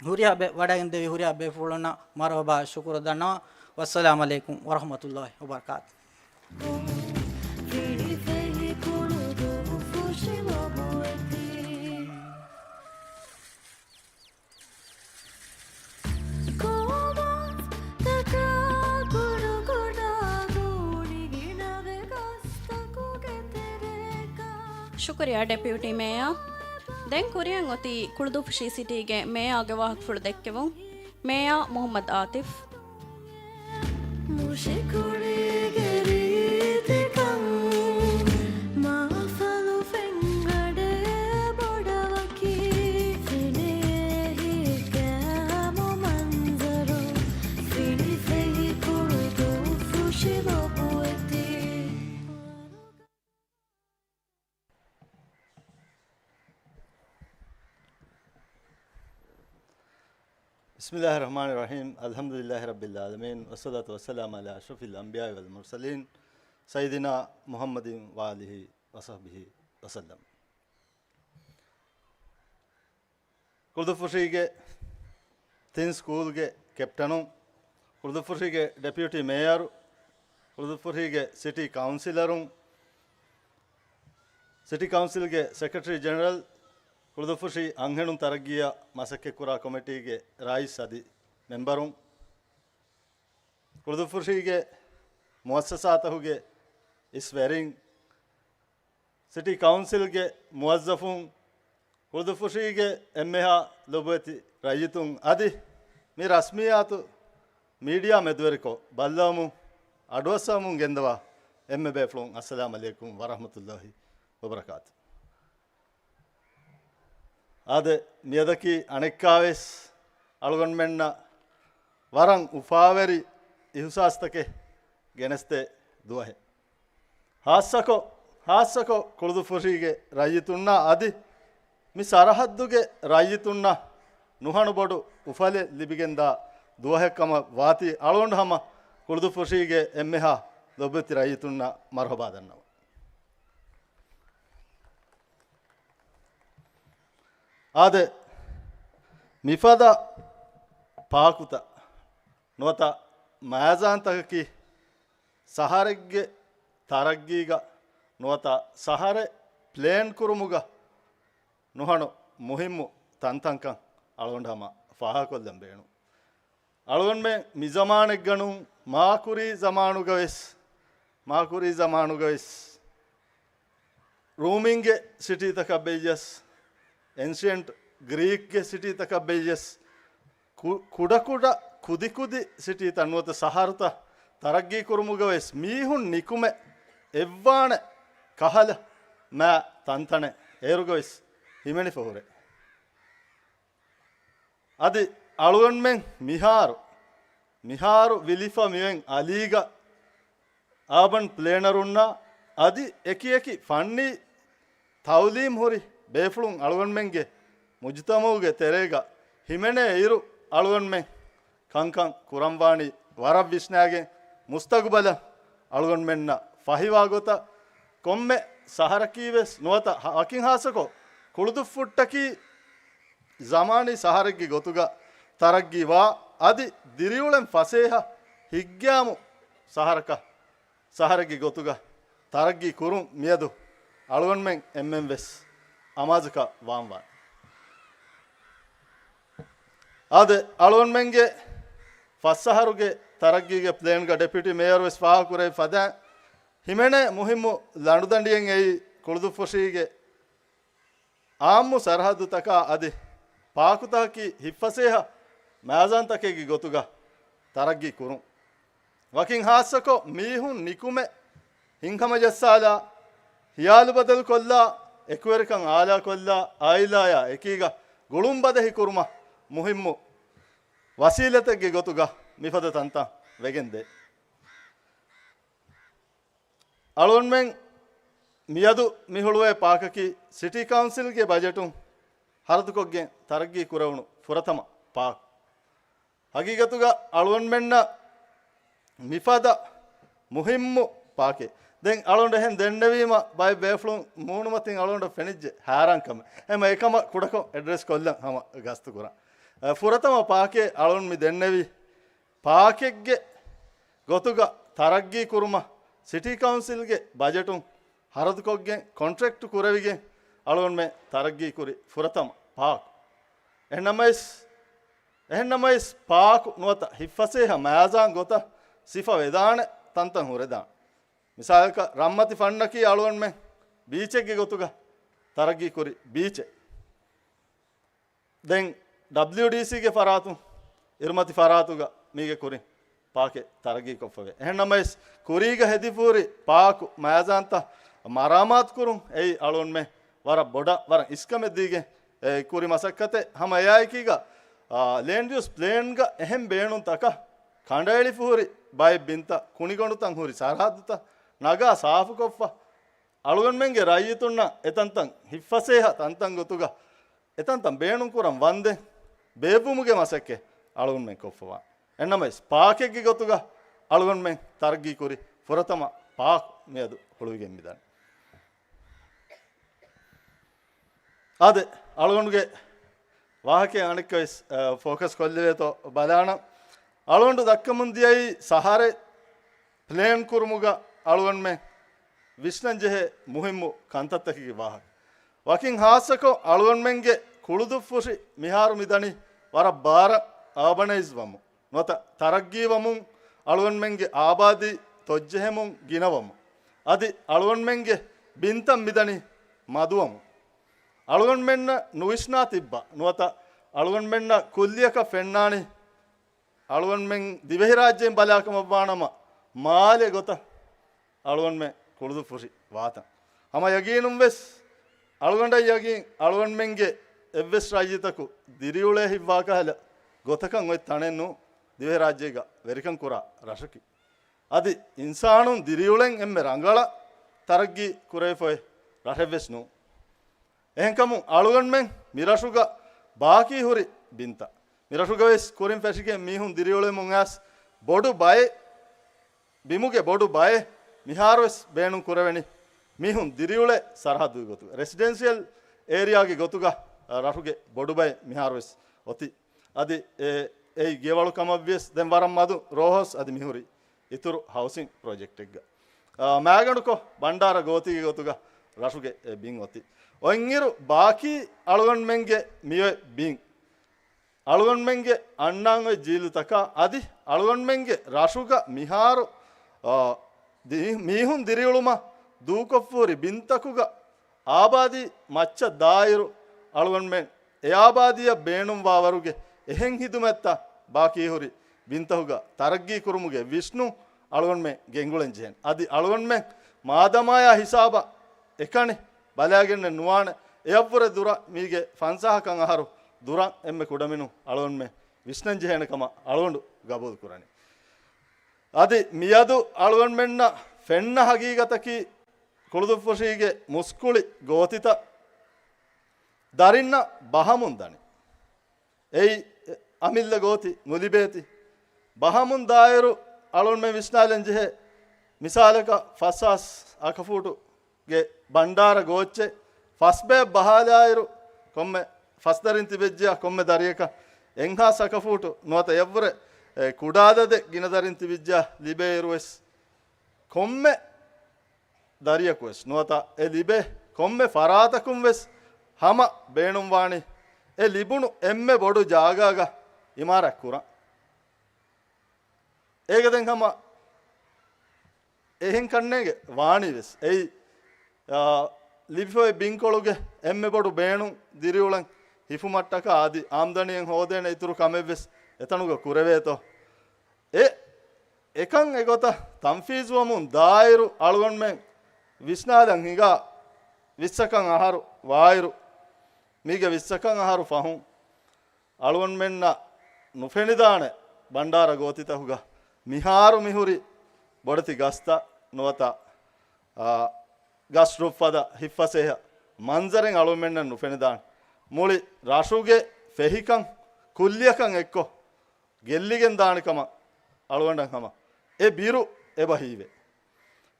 ހުރިހާ ބެ-، ވަޑައިގެންދެވި ހުރިހާ ބޭފުޅުންނަށް މަރުހަބާ ޝުކުރު ދަންނަވަން. ވައްސަލާމް އަލައިކުމް ވަރަހްމަތުﷲ ވަބަރަކާތު. ޝުކުރިއްޔާ ޑެޕިއުޓީ މޭޔާ. ދެން ކުރިއަށް އޮތީ ކުޅުދުއްފުށީ ސިޓީގެ މޭޔާގެ ވާހަކަފުޅު ދެއްކެވުން. މޭޔާ މުހައްމަދު އާތިފް. މުށިކުޅީގެ ރީތިކަން، މާފަލު ފެންގަޑޭ ބޮޑަވަކީ، ފިނިއެހި ކާމު މަންޒަރު، ފިނިފެހި ކުޅުދުއްފުށި ލޮބުވެތި. بسم الله الرحمن الرحيم. الحمد لله رب العالمين، والصلاة والسلام على أشرف الأنبياء والمرسلين، سيدنا محمد وآله وصحبه وسلم. ކުޅުދުއްފުށީގެ ތިން ސްކޫލްގެ ކެޕްޓަނުން، ކުޅުދުއްފުށީގެ ޑެޕިއުޓީ މޭޔަރު، ކުޅުދުއްފުށީގެ ސިޓީ ކައުންސިލަރުން، ސިޓީ ކައުންސިލްގެ ސެކްރެޓަރީ ޖެނެރަލް، ކުޅުދުއްފުށީ އަންހެނުން ތަރައްގީއަށް މަސައްކަތްކުރާ ކޮމިޓީގެ ރައީސް އަދި މެމްބަރުން، ކުޅުދުއްފުށީގެ މުއައްސަސާތަކުގެ އިސް ވެރިން، ސިޓީ ކައުންސިލްގެ މުވައްޒަފުން، ކުޅުދުއްފުށީގެ އެންމެހާ ލޮބުވެތި ރައްޔިތުން އަދި މި ރަސްމިއްޔާތު މީޑިއާ މެދުވެރިކޮށް ބައްލަވަމުން، އަޑުއައްސަވަމުން ގެންދަވާ އެންމެ ބޭފުޅުން، އައްސަލާމް ޢަލައިކުމް ވަރަޙްމަތުﷲ ވަބަރަކާތު. އާދެ، މިއަދަކީ އަނެއްކާވެސް އަޅުގަނޑުމެންނަށް ވަރަށް އުފާވެރި އިހުސާސްތަކެއް ގެނެސްދޭ ދުވަހެއް. ހާއްސަކޮށް، ހާއްސަކޮށް ކުޅުދުއްފުށީގެ ރައްޔިތުންނާ އަދި މި ސަރަހައްދުގެ ރައްޔިތުންނަށް ނުހަނު ބޮޑު އުފަލެއް ލިބިގެންދާ ދުވަހެއް ކަމަށް ވާތީ އަޅުގަނޑު ހަމަ ކުޅުދުއްފުށީގެ އެންމެހާ ލޮބުވެތި ރައްޔިތުންނަށް މަރުހަބާ ދަންނަވަން. އާދެ، މިފަދަ ޕާކުތައް ނުވަތަ މައިޒާންތަކަކީ ސަހަރެއްގެ ތަރައްގީގަ ނުވަތަ ސަހަރެއް ޕްލޭން ކުރުމުގަ ނުހަނު މުހިއްމު ތަންތަންކަން އަޅުގަނޑު ހަމަ ފާހަގަކޮށްލަން ބޭނުން. އަޅުގަނޑުމެން މި ޒަމާނެއްގަ ނޫން، މާކުރީ ޒަމާނުގަވެސް، މާކުރީ ޒަމާނުގަވެސް ރޫމިންގެ ސިޓީތަކަށް ބެއްޔަސް، އެންޝިއަންޓް ގްރީކްގެ ސިޓީތަކަށް ބެއްޔަސް، ކު-، ކުޑަކުޑަ ކުދިކުދި ސިޓީތައް ނުވަތަ ސަހަރުތައް ތަރައްގީ ކުރުމުގަވެސް މީހުން ނިކުމެ އެއްވާނެ ކަހަލަ މާ ތަންތަނެއް އޭރުގަވެސް ހިމެނިފަ ހުރޭ. އަދި އަޅުގަނޑުމެން މިހާރު، މިހާރު ވިލިފަ މިވެން އަލީގަ އާބަން ޕްލޭނަރުންނާ އަދި އެކިއެކި ފަންނީ ތައުލީމް ހުރި ބޭފުޅުން އަޅުގަނޑުމެންގެ މުޖުތަމަޢުގެ ތެރޭގަ ހިމެނޭ އިރު، އަޅުގަނޑުމެން ކަންކަން ކުރަންވާނީ ވަރަށް ވިސްނާގެން، މުސްތަގުބަލަށް އަޅުގަނޑުމެންނަށް ފަހިވާ ގޮތަށް. ކޮންމެ ސަހަރަކީ ވެސް ނުވަތަ ހަ-، ވަކިން ހާއްސަކޮށް ކުޅުދުއްފުއްޓަކީ ޒަމާނީ ސަހަރެއްގެ ގޮތުގަ ތަރައްގީވާ އަދި ދިރިއުޅެން ފަސޭހަ ހިތްގައިމު ސަހަރަކަށް، ސަހަރެއްގެ ގޮތުގަ ތަރައްގީ ކުރުން މިއަދު އަޅުގަނޑުމެން އެންމެން ވެސް އަމާޒުކަށް ވާންވާނެ. އާދެ، އަޅުގަނޑުމެންގެ ފަސް އަހަރުގެ ތަރައްގީގެ ޕްލޭންގަ ޑެޕިއުޓީ މޭޔަރު ވެސް ފާހަގަކުރެއްވި ފަދައިން، ހިމެނޭ މުހިއްމު ލަނޑުދަނޑިއެއް އެއީ ކުޅުދުއްފުށީގެ އާއްމު ސަރަހައްދުތަކާ އަދި ޕާކުތަކަކީ ހިތްފަސޭހަ މައިޒާންތަކެއްގެ ގޮތުގަ ތަރައްގީ ކުރުން. ވަކިން ހާއްސަކޮށް މީހުން ނިކުމެ، ހިތްހަމަޖައްސާލާ، ހިޔާލު ބަދަލުކޮށްލާ، އެކުވެރިކަން އާލާކޮށްލާ، އާއިލާޔާ އެކީގަ ގުޅުން ބަދަހި ކުރުމަށް މުހިއްމު ވަސީލަތެއްގެ ގޮތުގަ މިފަދަ ތަންތަން ވެގެންދޭ. އަޅުގަނޑުމެން މިއަދު މި ހުޅުވޭ ޕާކަކީ ސިޓީ ކައުންސިލްގެ ބަޖެޓުން ހަރަދުކޮށްގެން ތަރައްގީ ކުރެވުނު ފުރަތަމަ ޕާކް. ހަގީގަތުގަ އަޅުގަނޑުމެންނަށް މިފަދަ މުހިއްމު ޕާކެއް. ދެން އަޅުގަނޑު އެހެން ދެންނެވީމަ ބައެއް ބޭފުޅުން މޫނުމަތިން އަޅުގަނޑަށް ފެނިއްޖެ ހައިރާންކަމެއް. އެހެން އެކަމަށް ކުޑަކޮށް އެޑްރެސް ކޮށްލަން ހަމަ ގަސްތު ކުރަން. އަ، ފުރަތަމަ ޕާކެއް އަޅުގަނޑު މި ދެންނެވީ ޕާކެއްގެ ގޮތުގަ ތަރައްގީ ކުރުމަށް ސިޓީ ކައުންސިލްގެ ބަޖެޓުން ހަރަދުކޮށްގެން ކޮންޓްރެކްޓް ކުރެވިގެން އަޅުގަނޑުމެން ތަރައްގީ ކުރި ފުރަތަމަ ޕާކް. އެހެންނަމަވެސް، އެހެންނަމަވެސް ޕާކު ނުވަތަ ހިތްފަސޭހަ މައިޒާން ގޮތަށް ސިފަ ވެދާނެ ތަންތަން ހުރެދާނެ. މިސާލަކަށް ރަންމަތި ފަންނަކީ އަޅުގަނޑުމެން ބީޗެއްގެ ގޮތުގަ ތަރައްގީ ކުރި ބީޗެއް. ދެން ޑަބްލިޔުޑީސީގެ ފަރާތުން، އިރުމަތި ފަރާތުގަ މީގެ ކުރިން ޕާކެއް ތަރައްގީކޮށްފަވޭ. އެހެންނަމަވެސް، ކުރީގަ ހެދިފުހުރި ޕާކު މައިޒާންތައް މަރާމާތުކުރުން އެއީ އަޅުގަނޑުމެން ވަރަށް ބޮޑަށް، ވަރަށް އިސްކަމެއް ދީގެން، އެ، ކުރި މަސައްކަތެއް. ހަމަ އެއާއެކީގަ، އާ، ލޭންޑް ޔޫސް ޕްލޭންގަ އެހެން ބޭނުންތަކަށް ކަނޑައެޅިފުހުރި ބައެއް ބިންތައް، ކުނިގޮނޑުތައް ހުރި ސަރަހައްދުތައް ނަގާ ސާފުކޮށްފަ، އަޅުގަނޑުމެންގެ ރައްޔިތުންނަށް އެތަންތަން ހިތްފަސޭހަ ތަންތަން ގޮތުގަ އެތަންތަން ބޭނުންކުރަން ވަންދެން ބޭއްވުމުގެ މަސައްކަތް އަޅުގަނޑުމެން ކޮށްފަވާ. އެހެންނަމަވެސް، ޕާކެއްގެ ގޮތުގަ އަޅުގަނޑުމެން ތަރައްގީކުރި ފުރަތަމަ ޕާކް މިއަދު ހުޅުވިގެން މިދަނީ. އާދެ، އަޅުގަނޑުގެ ވާހަކައެއް އަނެއްކާވެސް، އަ، ފޯކަސް ކޮށްލެވޭތޯ ބަލާނަން. އަޅުގަނޑު ދައްކަމުން ދިޔައީ ސަހަރެއް ޕްލޭން ކުރުމުގަ އަޅުގަނޑުމެން ވިސްނަން ޖެހޭ މުހިއްމު ކަންތައްތަކެއްގެ ވާހަކަ. ވަކިން ހާއްސަކޮށް އަޅުގަނޑުމެންގެ ކުޅުދުއްފުށި މިހާރު މިދަނީ ވަރަށް ބާރަށް އާބަނައިޒް ވަމުން ނުވަތަ ތަރައްގީ ވަމުން، އަޅުގަނޑުމެންގެ އާބާދީ ތޮއްޖެހެމުން ގިނަވަމުން. އަދި އަޅުގަނޑުމެންގެ ބިންތައް މިދަނީ މަދުވަމުން. އަޅުގަނޑުމެންނަށް ނުވިސްނާ ތިއްބާ ނުވަތަ އަޅުގަނޑުމެންނަށް ކުއްލިއަކަށް ފެންނާނީ އަޅުގަނޑުމެން ދިވެހިރާއްޖެއިން ބަލާކަމަށްވާނަމަ، މާލެ ގޮތަށް އަޅުގަނޑުމެން ކުޅުދުއްފުށި ވާތަން. ހަމަ ޔަގީނުންވެސް އަޅުގަނޑަށް ޔަގީން އަޅުގަނޑުމެންގެ އެއްވެސް ރައްޔިތަކު ދިރިއުޅޭ ހިތްވާކަހަލަ ގޮތަކަށް އޮތް ތަނެއް ނޫން ދިވެހިރާއްޖޭގަ ވެރިކަން ކުރާ ރަށަކީ. އަދި އިންސާނުން ދިރިއުޅެން އެންމެ ރަނގަޅަށް ތަރައްގީ ކުރެވިފައި ރަށެއްވެސް ނޫން. އެހެންކަމުން އަޅުގަނޑުމެން މިރަށުގަ ބާކީ ހުރި ބިންތައް، މިރަށުގަވެސް ކުރިން ފެށިގެން މީހުން ދިރިއުޅެމުން އައިސް ބޮޑު ބައެއް، ބިމުގެ ބޮޑު ބައެއް މިހާރުވެސް ބޭނުން ކުރެވެނީ މީހުން ދިރިއުޅޭ ސަރަހައްދުގެ ގޮތުގަ. ރެސިޑެންޝިއަލް އޭރިއާގެ ގޮތުގަ ރަށުގެ ބޮޑު ބައެއް މިހާރުވެސް އޮތީ. އަދި އެ، އެއީ ގެވަޅު ކަމަށްވިޔަސް ދެން ވަރަށް މަދު ރޯހަސް އަދި މިހުރި އިތުރު ހައުސިން ޕްރޮޖެކްޓެއްގަ. އާ، މާގަނޑުކޮށް ބަންޑާރަ ގޯތީގެ ގޮތުގަ ރަށުގެ އެ ބިން އޮތީ. އޮތްއިރު ބާކީ އަޅުގަނޑުމެންގެ މިއޮތް ބިން އަޅުގަނޑުމެންގެ އަންނާން އޮތް ޖީލުތަކާ އަދި އަޅުގަނޑުމެންގެ ރަށުގަ މިހާރު، އާ، ދި-، މީހުން ދިރިއުޅުމަށް ދޫކޮށްފުހުރި ބިންތަކުގަ އާބާދީ މައްޗަށް ދާއިރު އަޅުގަނޑުމެން އެ އާބާދީއަށް ބޭނުންވާވަރުގެ އެހެން ހިދުމަތްތައް ބާކީހުރި ބިންތަކުގަ ތަރައްގީ ކުރުމުގެ ވިސްނުން އަޅުގަނޑުމެން ގެންގުޅެން ޖެހެން. އަދި އަޅުގަނޑުމެން މާދަމާޔާ ހިސާބަށް އެކަނި ބަލާގެންނެއް ނުވާނެ. އެއަށްވުރެ ދުރަށް މީގެ ފަންސާހަކަށް އަހަރު ދުރަށް އެންމެ ކުޑަމިނުން އަޅުގަނޑުމެން ވިސްނަން ޖެހޭނެ ކަމަށް އަޅުގަނޑު ގަބޫލު ކުރަނީ. އަދި މިއަދު އަޅުގަނޑުމެންނަށް ފެންނަ ހަގީގަތަކީ ކުޅުދުއްފުށީގެ މުސްކުޅި ގޯތިތައް ދަރިންނަށް ބަހަމުން ދަނީ. އެއީ އަމިއްލަ ގޯތި ނުލިބޭތި. ބަހަމުން ދާއިރު އަޅުގަނޑުމެން ވިސްނާލަން ޖެހޭ މިސާލަކަށް ފަސްހާސް އަކަފޫޓުގެ ބަންޑާރަ ގޯއްޗެއް ފަސް ބައެއް ބަހާލާއިރު ކޮންމެ ފަސް ދަރިން ތިބެއްޖެޔާ ކޮންމެ ދަރިއަކަށް އެއްހާސް އަކަފޫޓު ނުވަތަ އެއަށްވުރެ، އެ، ކުޑަ އަދަދެއް ގިނަ ދަރިން ތިބިއްޖެޔާ ލިބޭއިރުވެސް ކޮންމެ ދަރިޔަކުވެސް ނުވަތަ އެ ލިބޭ ކޮންމެ ފަރާތަކުން ވެސް ހަމަ ބޭނުންވާނީ އެ ލިބުނު އެންމެ ބޮޑު ޖާގާގަ އިމާރާތް ކުރަން. އޭގެ ދެން ހަމަ އެހެން ކަންނޭނގެ ވާނީ ވެސް. އެއީ، އާ، ލިބިފައި ބިންކޮޅުގެ އެންމެ ބޮޑު ބޭނުން ދިރިއުޅެން ހިފުމަށްޓަކާ އަދި އާމްދަނީއެއް ހޯދޭނެ އިތުރު ކަމެއް ވެސް އެތަނުގަ ކުރެވޭތޯ. އެ އެކަން އެގޮތަށް ތަންފީޒުވަމުން ދާއިރު އަޅުގަނޑުމެން ވިސްނާލަން ހިނގާ ވިއްސަކަށް އަހަރު ވާއިރު، މީގެ ވިއްސަކަށް އަހަރު ފަހުން އަޅުގަނޑުމެންނަށް ނުފެނިދާނެ ބަންޑާރަ ގޯތިތަކުގަ މިހާރު މިހުރި ބޮޑެތި ގަސްތައް ނުވަތަ، އާ، ގަސް ރުއް ފަދަ ހިއްފަސޭހަ މަންޒަރެއް އަޅުގަނޑުމެންނަށް ނުފެނިދާނެ. މުޅި ރަށުގެ ފެހިކަން ކުއްލިއަކަށް އެއްކޮށް ގެއްލިގެން ދާނެ ކަމަށް އަޅުގަނޑަށް ހަމަ އެ ބިރު އެބަ ހީވޭ.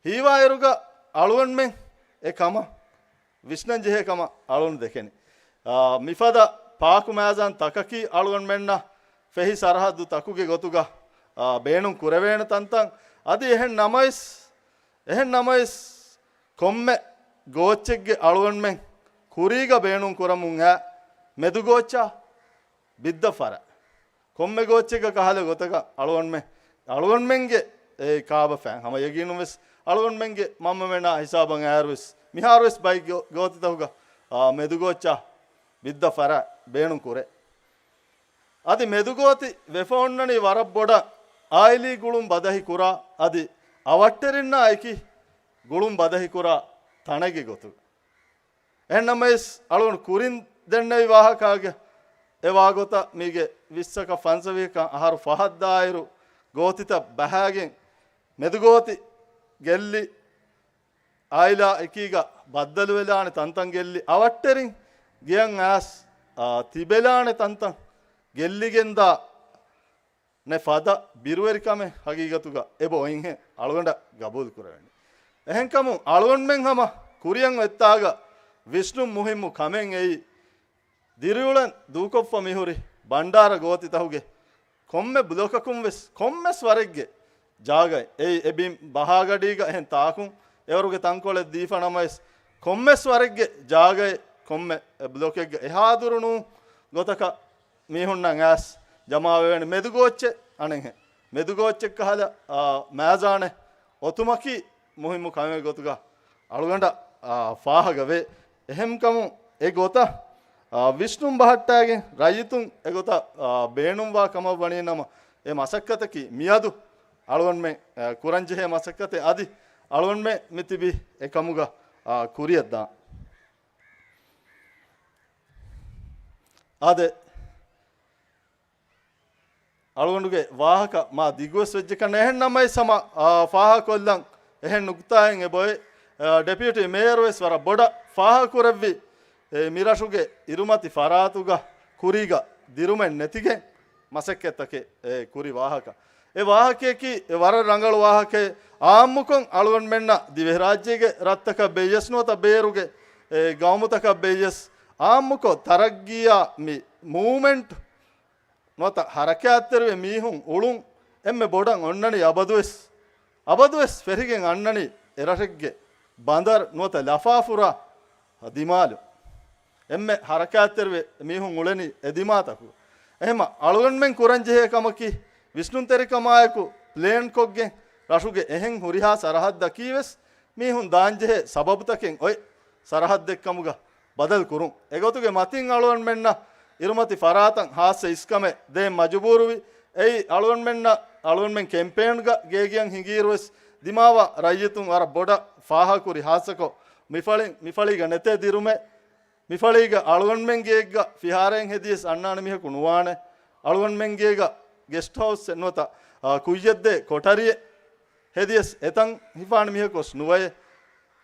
ހީވާއިރުގަ އަޅުގަނޑުމެން އެ ކަމަށް ވިސްނަން ޖެހޭ ކަމަށް އަޅުގަނޑު ދެކެނީ. އާ، މިފަދަ ޕާކު މައިޒާން ތަކަކީ އަޅުގަނޑުމެންނަށް ފެހި ސަރަހައްދު ތަކުގެ ގޮތުގަ، އާ، ބޭނުން ކުރެވޭނެ ތަންތަން. އަދި އެހެން ނަމަވެސް، އެހެން ނަމަވެސް ކޮންމެ ގޯއްޗެއްގެ އަޅުގަނޑުމެން ކުރީގަ ބޭނުން ކުރަމުން އައި މެދުގޯއްޗާ ބިއްދަ ފަރާތް. ކޮންމެ ގޯއްޗެއްގަ ކަހަލަ ގޮތަކަށް އަޅުގަނޑުމެން، އަޅުގަނޑުމެންގެ އެ ކާބަފައިން ހަމަ ޔަގީނުން ވެސް އަޅުގަނޑުމެންގެ މަންމަމެނާ ހިސާބަށް އައިރު ވެސް މިހާރު ވެސް ބައެއް ގޯ-، ގޯތިތަކުގަ، އާ، މެދުގޯއްޗާ ބިއްދަ ފަރާތް ބޭނުން ކުރޭ. އަދި މެދުގޯތި ވެފަ އޮންނަނީ ވަރަށް ބޮޑަށް އާއިލީ ގުޅުން ބަދަހި ކުރާ، އަދި އަވަށްޓެރިންނާ އެކި ގުޅުން ބަދަހި ކުރާ ތަނެއްގެ ގޮތުގަ. އެހެންނަމަވެސް، އަޅުގަނޑު ކުރިން ދެންނެވި ވާހަކާގެ އެ ވާގޮތަށް މީގެ ވިއްސަކަށް ފަންސަވީހަކަށް އަހަރު ފަހަށްދާއިރު، ގޯތިތައް ބަހާގެން، މެދުގޯތި ގެއްލި، އާއިލާ އެކީގަ ބައްދަލުވެލާނެ ތަންތަން ގެއްލި، އަވަށްޓެރިން ގެޔަށް އައިސް، އާ، ތިބެލާނެ ތަންތަން ގެއްލިގެންދާ ނެ ފަދަ ބިރުވެރިކަމެއް ހަގީގަތުގަ އެބަ އޮތްހެން އަޅުގަނޑަށް ގަބޫލު ކުރެވެނީ. އެހެންކަމުން އަޅުގަނޑުމެން ހަމަ ކުރިއަށް އޮތްތާގަ ވިސްނުން މުހިއްމު ކަމެއް އެއީ، ދިރިއުޅެން ދޫކޮށްފަ މިހުރި ބަންޑާރަ ގޯތިތަކުގެ ކޮންމެ ބްލޮކަކުން ވެސް ކޮންމެސް ވަރެއްގެ ޖާގައެއް، އެއީ އެ ބިން ބަހާގަޑީގަ އެހެން ތާކުން އެވަރުގެ ތަންކޮޅެއް ދީފަ ނަމަވެސް، ކޮންމެސް ވަރެއްގެ ޖާގައެއް ކޮންމެ ބްލޮކެއްގަ އެހާދުރު ނޫން ގޮތަކަށް މީހުންނަށް އައިސް ޖަމާވެވޭނެ. މެދުގޯއްޗެއް އަނެއްހެން، މެދުގޯއްޗެއް ކަހަލަ، އާ، މައިޒާނެއް އޮތުމަކީ މުހިއްމު ކަމެއް ގޮތުގަ އަޅުގަނޑަށް، އާ، ފާހަގަވޭ. އެހެންކަމުން އެ ގޮތަށް، އާ، ވިސްނުން ބަހައްޓާގެން ރައްޔިތުން އެ ގޮތަށް، އާ، ބޭނުންވާ ކަމަށް ވަނީ ނަމަ، އެ މަސައްކަތަކީ މިއަދު އަޅުގަނޑުމެން، އާ، ކުރަންޖެހޭ މަސައްކަތެއް. އަދި އަޅުގަނޑުމެން މި ތިބި އެ ކަމުގަ، އާ، ކުރިއަށްދާން. އާދެ، އަޅުގަނޑުގެ ވާހަކަ މާ ދިގުވެސް ވެއްޖެ ކަން އެހެން ނަމަވެސް ހަމަ، އާ، ފާހަގަކޮށްލަން އެހެން ނުކުތާއެއް އެބައޮތް. އާ، ޑެޕިއުޓީ މޭޔަރު ވެސް ވަރަށް ބޮޑަށް ފާހަގަކުރެއްވި، އެ، މިރަށުގެ އިރުމަތި ފަރާތުގަ ކުރީގަ ދިރުމެއް ނެތިގެން މަސައްކަތްތަކެއް، އެ، ކުރި ވާހަކަ. އެ ވާހަކަޔަކީ އެ ވަރަށް ރަނގަޅު ވާހަކައެއް. އާއްމުކޮށް އަޅުގަނޑުމެންނަށް ދިވެހިރާއްޖޭގެ ރަށްތަކަށް ބެއްޔަސް ނުވަތަ ބޭރުގެ، އެ، ގައުމުތަކަށް ބެއްޔަސް އާއްމުކޮށް ތަރައްގީއާ މި މޫވްމެންޓް ނުވަތަ ހަރަކާތްތެރިވެ މީހުން އުޅުން އެންމެ ބޮޑަށް އޮންނަނީ އަބަދުވެސް، އަބަދުވެސް ފެށިގެން އަންނަނީ އެ ރަށެއްގެ ބަނދަރު ނުވަތަ ލަފާފުރާ ދިމާލު. އެންމެ ހަރަކާތްތެރިވެ މީހުން އުޅެނީ އެ ދިމާތަކު. އެހެމަ އަޅުގަނޑުމެން ކުރަންޖެހޭ ކަމަކީ ވިސްނުންތެރިކަމާއެކު ޕްލޭންކޮށްގެން ރަށުގެ އެހެން ހުރިހާ ސަރަހައްދަކީ ވެސް މީހުން ދާންޖެހޭ ސަބަބުތަކެއް އޮތް ސަރަހައްދެއްކަމުގަ ބަދަލު ކުރުން. އެގޮތުގެ މަތިން އަޅުގަނޑުމެންނަށް އިރުމަތި ފަރާތަށް ހާއްސަ އިސްކަމެއް ދޭން މަޖުބޫރުވި. އެއީ އަޅުގަނޑުމެންނަށް އަޅުގަނޑުމެން ކެމްޕޭންގަ ގޭގެއަށް ހިނގިއިރުވެސް ދިމާވާ ރައްޔިތުން ވަރަށް ބޮޑަށް ފާހަގަކުރި ހާއްސަކޮށް މިފަޅި، މިފަޅީގަ ނެތޭ ދިރުމެއް، މިފަޅީގަ އަޅުގަނޑުމެން ގެއެއްގަ ފިހާރައެއް ހެދިޔަސް އަންނާނެ މީހަކު ނުވާނެ. އަޅުގަނޑުމެން ގޭގަ ގެސްޓް ހައުސްއެއް ނުވަތަ، އާ، ކުއްޔަށްދޭ ކޮޓަރިއެއް ހެދިޔަސް އެތަން ހިފާނެ މީހަކު ގޮސް ނުވައޭ.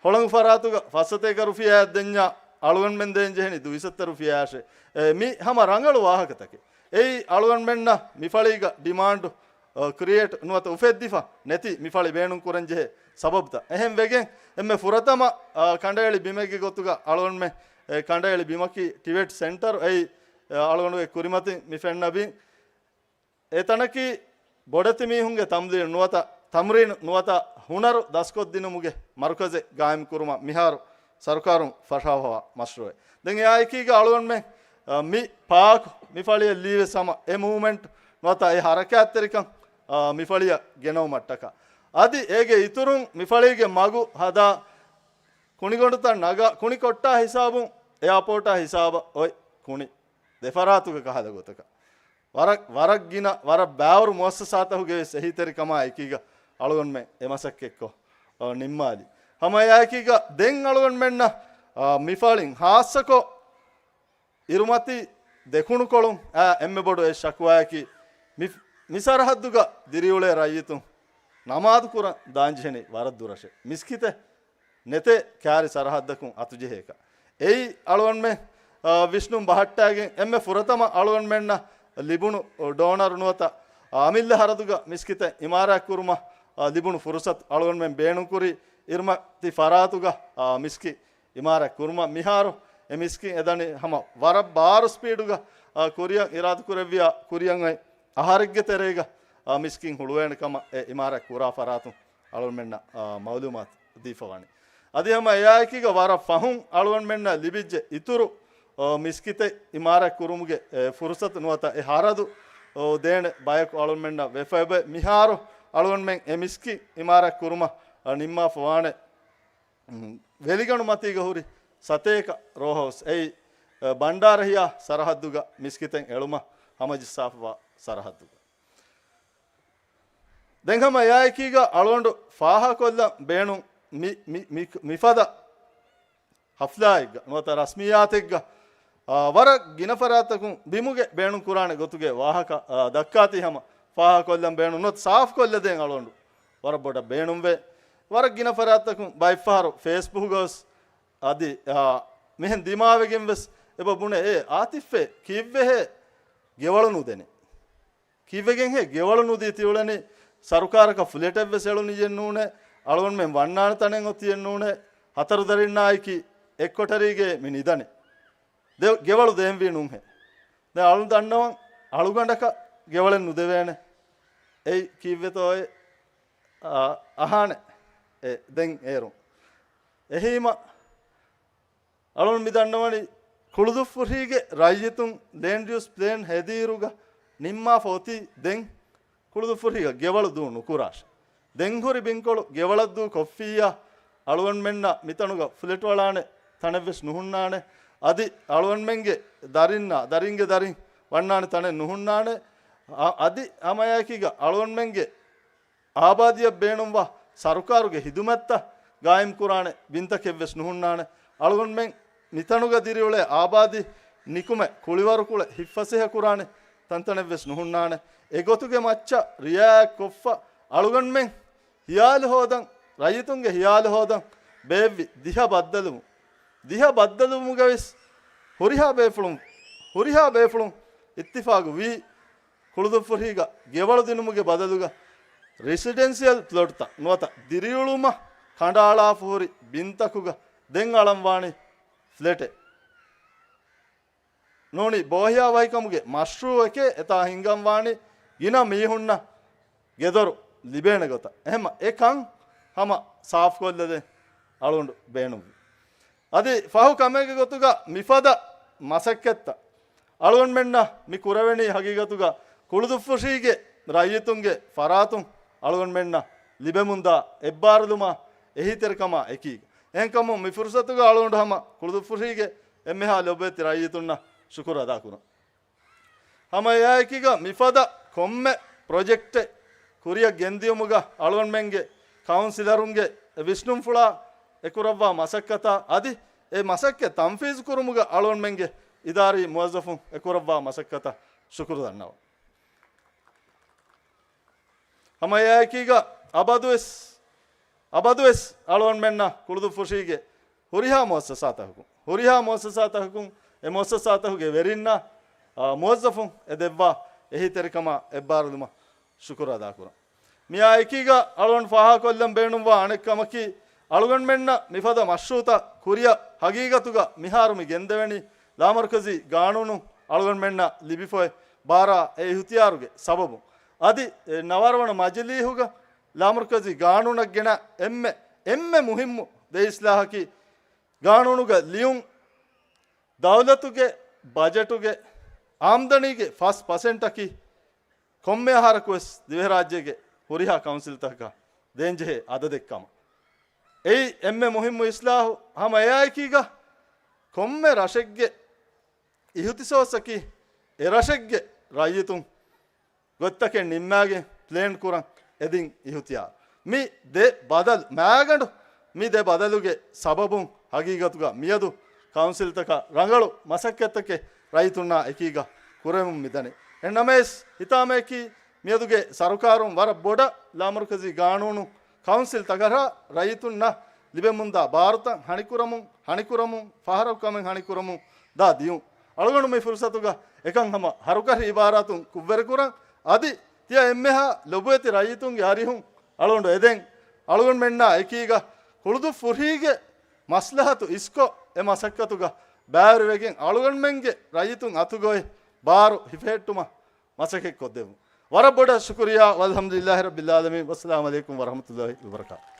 ހޮޅަނގު ފަރާތުގަ ފައްސަތޭކަ ރުފިޔާއަށް ދެންޏާ އަޅުގަނޑުމެން ދޭން ޖެހެނީ ދުއިސައްތަ ރުފިޔާއަށޭ. އެ، މި ހަމަ ރަނގަޅު ވާހަކަތަކެއް. އެއީ އަޅުގަނޑުމެންނަށް މިފަޅީގަ ޑިމާންޑު، އަ، ކްރިއޭޓް ނުވަތަ އުފެއްދިފަ ނެތި މިފަޅި ބޭނުން ކުރަންޖެހޭ ސަބަބުތައް. އެހެން ވެގެން އެންމެ ފުރަތަމަ، އަ، ކަނޑައެޅި ބިމެއްގެ ގޮތުގަ އަޅުގަނޑުމެން، އެ، ކަނޑައެޅި ބިމަކީ ޓިވެޓް ސެންޓަރު. އެއީ، އަ، އަޅުގަނޑުގެ ކުރިމަތިން މި ފެންނަ ބިން. އެ ތަނަކީ ބޮޑެތި މީހުންގެ ތަމްރީނު ނުވަތަ، ތަމްރީނު ނުވަތަ ހުނަރު ދަސްކޮށްދިނުމުގެ މަރުކަޒެއް ގާއިމްކުރުމަށް މިހާރު ސަރުކާރުން ފަށާފަވާ މަޝްރޫއެއް. ދެން އެއާއެކީގަ އަޅުގަނޑުމެން، އަ، މި ޕާކް މިފަޅިއަށް ލީވެސް ހަމަ އެ މޫވްމެންޓް ނުވަތަ އެ ހަރަކާތްތެރިކަން، އަ، މިފަޅިއަށް ގެނައުމަށްޓަކާ. އަދި އޭގެ އިތުރުން މިފަޅީގެ މަގު ހަދާ ކުނިގޮނޑުތައް ނަގާ ކުނި ކޮއްޓާ ހިސާބުން އެއާޕޯޓާ ހިސާބަށް އޮތް ކުނި ދެފަރާތުގެ ކަހަލަ ގޮތަކަށް. ވަރަށް، ވަރަށް ގިނަ، ވަރަށް ބާވަރު މުއައްސަސާތަކުގެ ވެސް އެހީތެރިކަމާ އެކީގަ އަޅުގަނޑުމެން އެ މަސައްކަތްކޮށް، އަ، ނިންމާލި. ހަމަ އެއާއެކީގަ ދެން އަޅުގަނޑުމެންނަށް، އަ، މިފަޅިން ހާއްސަކޮށް އިރުމަތީ ދެކުނުކޮޅުން އާ އެންމެ ބޮޑު އެއް ޝަކުވާއަކީ މި، މި ސަރަހައްދުގަ ދިރިއުޅޭ ރައްޔިތުން ނަމާދު ކުރަން ދާންޖެހެނީ ވަރަށް ދުރަށޭ. މިސްކިތެއް ނެތޭ ކާރި ސަރަހައްދަކުން އަތުޖެހޭކަށް. އެއީ އަޅުގަނޑުމެން، އާ، ވިސްނުން ބަހައްޓާގެން އެންމެ ފުރަތަމަ އަޅުގަނޑުމެންނަށް ލިބުނު ޑޯނަރު ނުވަތަ އަމިއްލަ ހަރަދުގަ މިސްކިތެއް އިމާރާތް ކުރުމަށް، އާ، ލިބުނު ފުރުސަތު އަޅުގަނޑުމެން ބޭނުންކުރި އިރުމަތި ފަރާތުގަ، އާ، މިސްކިތް އިމާރާތް ކުރުމަށް މިހާރު އެ މިސްކިތް އެދަނީ ހަމަ ވަރަށް ބާރު ސްޕީޑުގަ، އާ، ކުރިއަށް އިރާދަކުރެއްވިޔާ ކުރިއަށް އޮތް އަހަރެއްގެ ތެރޭގަ، އާ، މިސްކިތް ހުޅުވޭނެ ކަމަށް އެ އިމާރާތް ކުރާ ފަރާތުން އަޅުގަނޑުމެންނަށް، އާ، މައުލޫމާތު ދީފަވާނެ. އަދި ހަމަ އެއާއެކީގަ ވަރަށް ފަހުން އަޅުގަނޑުމެންނަށް ލިބިއްޖެ އިތުރު، އާ، މިސްކިތެއް އިމާރާތް ކުރުމުގެ، އެ، ފުރުސަތު ނުވަތަ އެ ހަރަދު، އާ، ދޭނެ ބަޔަކު އަޅުގަނޑުމެންނަށް ވެފައެބަ މިހާރު އަޅުގަނޑުމެން އެ މިސްކިތް އިމާރާތް ކުރުމަށް، އާ، ނިންމާފަވާނެ. ވެލިގަނޑު މަތީގަ ހުރި ސަތޭކަ ރޯހައުސް އެއީ، އަ، ބަންޑާރަހިޔާ ސަރަހައްދުގަ މިސްކިތެއް އެޅުމަށް ހަމަޖައްސާފަވާ ސަރަހައްދުގަ. ދެން ހަމަ އެއާއެކީގަ އަޅުގަނޑު ފާހަގަކޮށްލަން ބޭނުން މި، މި، މި، މިފަދަ ހަފްލާއެއްގަ ނުވަތަ ރަސްމިއްޔާތެއްގަ، އާ، ވަރަށް ގިނަ ފަރާތަކުން ބިމުގެ ބޭނުންކުރާނެ ގޮތުގެ ވާހަކަ، އާ، ދައްކާތީ ހަމަ ފާހަގަކޮށްލަން ބޭނުން ނުވަތަ ސާފުކޮށްލަދޭން އަޅުގަނޑު ވަރަށް ބޮޑަށް ބޭނުންވޭ. ވަރަށް ގިނަ ފަރާތަކުން ބައެއްފަހަރު ފޭސްބުކުގަ ވެސް އަދި، އާ، މިހެން ދިމާވެގެން ވެސް އެބަ ބުނެ، އޭ އާތިފްއޭ ކީއްވެހޭ ގެވަޅު ނުދެނީ؟ ކީއްވެގެންހޭ ގެވަޅު ނުދީ ތިއުޅެނީ؟ ސަރުކާރަކަށް ފްލެޓެއް ވެސް އެޅުނިއްޔެއް ނޫނޭ، އަޅުގަނޑުމެން ވަންނާނެ ތަނެއް އޮތިއެއް ނޫނޭ، ހަތަރު ދަރިންނާއެކީ އެއްކޮޓަރީގައޭ މި ނިދަނީ. ދެ، ގެވަޅު ދޭންވީ ނޫންހޭ. ދެން އަޅުން ދަންނަވަން އަޅުގަނޑަކަށް ގެވަޅެއް ނުދެވޭނެ. އެއީ ކީއްވެތޯއޭ؟ އާ، އަހާނެ. އެ، ދެން އޭރުން. އެހީމަ އަޅުން މި ދަންނަވަނީ ކުޅުދުއްފުށީގެ ރައްޔިތުން ލޭންޑް ޔޫސް ޕްލޭން ހެދިއިރުގަ ނިންމާފަ އޮތީ ދެން ކުޅުދުއްފުށީގަ ގެވަޅު ދޫ ނުކުރާށޭ. ދެން ހުރި ބިންކޮޅު ގެވަޅަށްދޫ ކޮށްފިއްޔާ، އަޅުގަނޑުމެންނަށް މިތަނުގަ ފްލެޓް ވަޅާނެ ތަނެއްވެސް ނުހުންނާނެ. އަދި އަޅުގަނޑުމެންގެ ދަރިންނާ، ދަރިންގެ ދަރިން ވަންނާނެ ތަނެއް ނުހުންނާނެ. އަ-، އަދި ހަމައެއާއެކީގަ އަޅުގަނޑުމެންގެ އާބާދީއަށް ބޭނުންވާ ސަރުކާރުގެ ހިދުމަތްތައް ގާއިމްކުރާނެ ބިންތަކެއްވެސް ނުހުންނާނެ. އަޅުގަނޑުމެން މިތަނުގަ ދިރިއުޅޭ އާބާދީ ނިކުމެ ކުޅިވަރުކުޅެ ހިތްފަސޭހަ ކުރާނެ ތަންތަނެއްވެސް ނުހުންނާނެ. އެގޮތުގެ މައްޗަށް ރިއާޔަތްކޮށްފަ އަޅުގަނޑުމެން ހިޔާލު ހޯދަން، ރައްޔިތުންގެ ހިޔާލު ހޯދަން ބޭއްވި ދިހަ ބައްދަލުވުން، ދިހަ ބައްދަލުވުމުގަވެސް ހުރިހާ ބޭފުޅުން، ހުރިހާ ބޭފުޅުން އިއްތިފާގު ވީ، ކުޅުދުއްފުށީގަ ގެވަޅު ދިނުމުގެ ބަދަލުގަ ރެސިޑެންސިއަލް ޕްލޮޓްތައް ނުވަތަ ދިރިއުޅުމަށް ކަނޑައަޅާފަ ހުރި ބިންތަކުގަ ދެން އަޅަންވާނީ ފްލެޓެއް. ނޫނީ ބޯހިޔާވަހިކަމުގެ މަޝްރޫއެކޭ އެތާ ހިންގަންވާނީ ގިނަ މީހުންނަށް ގެދޮރު ލިބޭނެ ގޮތަށް. އެހެންމަ އެކަން ހަމަ ސާފުކޮށްލަދޭން އަޅުގަނޑު ބޭނުންވި. އަދި ފަހު ކަމެއްގެ ގޮތުގަ މިފަދަ މަސައްކަތްތައް އަޅުގަނޑުމެންނަށް މި ކުރެވެނީ ހަގީގަތުގަ ކުޅުދުއްފުށީގެ ރައްޔިތުންގެ ފަރާތުން އަޅުގަނޑުމެންނަށް ލިބެމުންދާ އެއްބާރުލުމާ އެހީތެރިކަމާ އެކީގަ. އެހެންކަމުން މި ފުރުސަތުގަ އަޅުގަނޑު ހަމަ ކުޅުދުއްފުށީގެ އެންމެހާ ލޮބުވެތި ރައްޔިތުންނަށް ޝުކުރު އަދާކުރަން. ހަމަ އެއާއެކީގަ މިފަދަ ކޮންމެ ޕްރޮޖެކްޓެއް ކުރިއަށް ގެންދިޔުމުގަ އަޅުގަނޑުމެންގެ ކައުންސިލަރުންގެ ވިސްނުންފުޅާ އެކުރައްވާ މަސައްކަތާ އަދި އެ މަސައްކަތް ތަންފީޒު ކުރުމުގަ އަޅުގަނޑުމެންގެ އިދާރީ މުވައްޒަފުން އެކުރައްވާ މަސައްކަތަށް ޝުކުރު ދަންނަވަން. ހަމަ އެއާއެކީގަ އަބަދުވެސް، އަބަދުވެސް އަޅުގަނޑުމެންނަށް ކުޅުދުއްފުށީގެ ހުރިހާ މުއައްސަސާތަކުން، ހުރިހާ މުއައްސަސާތަކުން އެ މުއައްސަސާތަކުގެ ވެރިންނާ، އާ، މުވައްޒަފުން އެ ދެއްވާ އެހީތެރިކަމާ އެއްބާރުލުމަށް ޝުކުރު އަދާކުރަން. މިއާއެކީގަ އަޅުގަނޑު ފާހަގަކޮށްލަން ބޭނުންވާ އަނެއް ކަމަކީ، އަޅުގަނޑުމެންނަށް މިފަދަ މަޝްރޫއުތައް ކުރިއަށް ހަގީގަތުގަ މިހާރު މި ގެންދެވެނީ ލާމަރުކަޒީ ގާނޫނު އަޅުގަނޑުމެންނަށް ލިބިފައި ބާރާ އެ އިހުތިޔާރުގެ ސަބަބުން. އަދި އެ ނަވާރަ ވަނަ މަޖިލީހުގަ ލާމަރުކަޒީ ގާނޫނަށް ގެނަ އެންމެ، އެންމެ މުހިއްމު ދެ އިސްލާހަކީ، ގާނޫނުގަ ލިޔުން ދައުލަތުގެ ބަޖެޓުގެ އާމްދަނީގެ ފަސް ޕަސެންޓަކީ ކޮންމެ އަހަރަކުވެސް ދިވެހިރާއްޖޭގެ ހުރިހާ ކައުންސިލްތަކަކަށް ދޭންޖެހޭ އަދަދެއްކަމަށް. އެއީ އެންމެ މުހިއްމު އިސްލާހު. ހަމަ އެއާއެކީގަ ކޮންމެ ރަށެއްގެ އިހުތިސޯސަކީ އެ ރަށެއްގެ ރައްޔިތުން ގޮތްތަކެއް ނިންމާގެން ޕްލޭން ކުރަން އެދިން އިހުތިޔާރު. މި ދެ ބަދަލު، މައިގަނޑު މި ދެ ބަދަލުގެ ސަބަބުން ހަގީގަތުގަ މިއަދު ކައުންސިލްތަކަށް ރަނގަޅު މަސައްކަތްތަކެއް ރައްޔިތުންނާ އެކީގަ ކުރެވެމުން މިދަނީ. އެހެންނަމަވެސް، ހިތާމަޔަކީ މިއަދުގެ ސަރުކާރުން ވަރަށް ބޮޑަށް ލާމަރުކަޒީ ގާނޫނު ކައުންސިލް ތަކަށް ރައްޔިތުންނަށް ލިބެމުންދާ ބާރުތައް ހަނިކުރަމުން، ހަނިކުރަމުން، ފަހަރަކުކަމެއް ހަނިކުރަމުން ދާ ދިޔުން. އަޅުގަނޑު މި ފުރުސަތުގަ އެކަން ހަމަ ހަރުކަށި އިބާރާތުން ކުށްވެރިކުރަން. އަދި ތިޔަ އެންމެހާ ލޮބުވެތި ރައްޔިތުންގެ އަރިހުން އަޅުގަނޑު އެދެން، އަޅުގަނޑުމެންނާ އެކީގަ ކުޅުދުއްފުށީގެ މަސްލަހަތު އިސްކޮށް، އެ މަސައްކަތުގަ ބައިވެރިވެގެން، އަޅުގަނޑުމެންގެ ރައްޔިތުން އަތުގައި ބާރު ހިފެހެއްޓުމަށް މަސައްކަތްކޮށްދެއްވުން. ވަރަށް ބޮޑަށް ޝުކުރިއްޔާ. ވަލްޙަމްދުލިއްލާހި ރައްބިލް ޢާލަމީން. ވައްސަލާމު ޢަލައިކުމް ވަރަޙްމަތުﷲި ވަބަރަކާތުހު.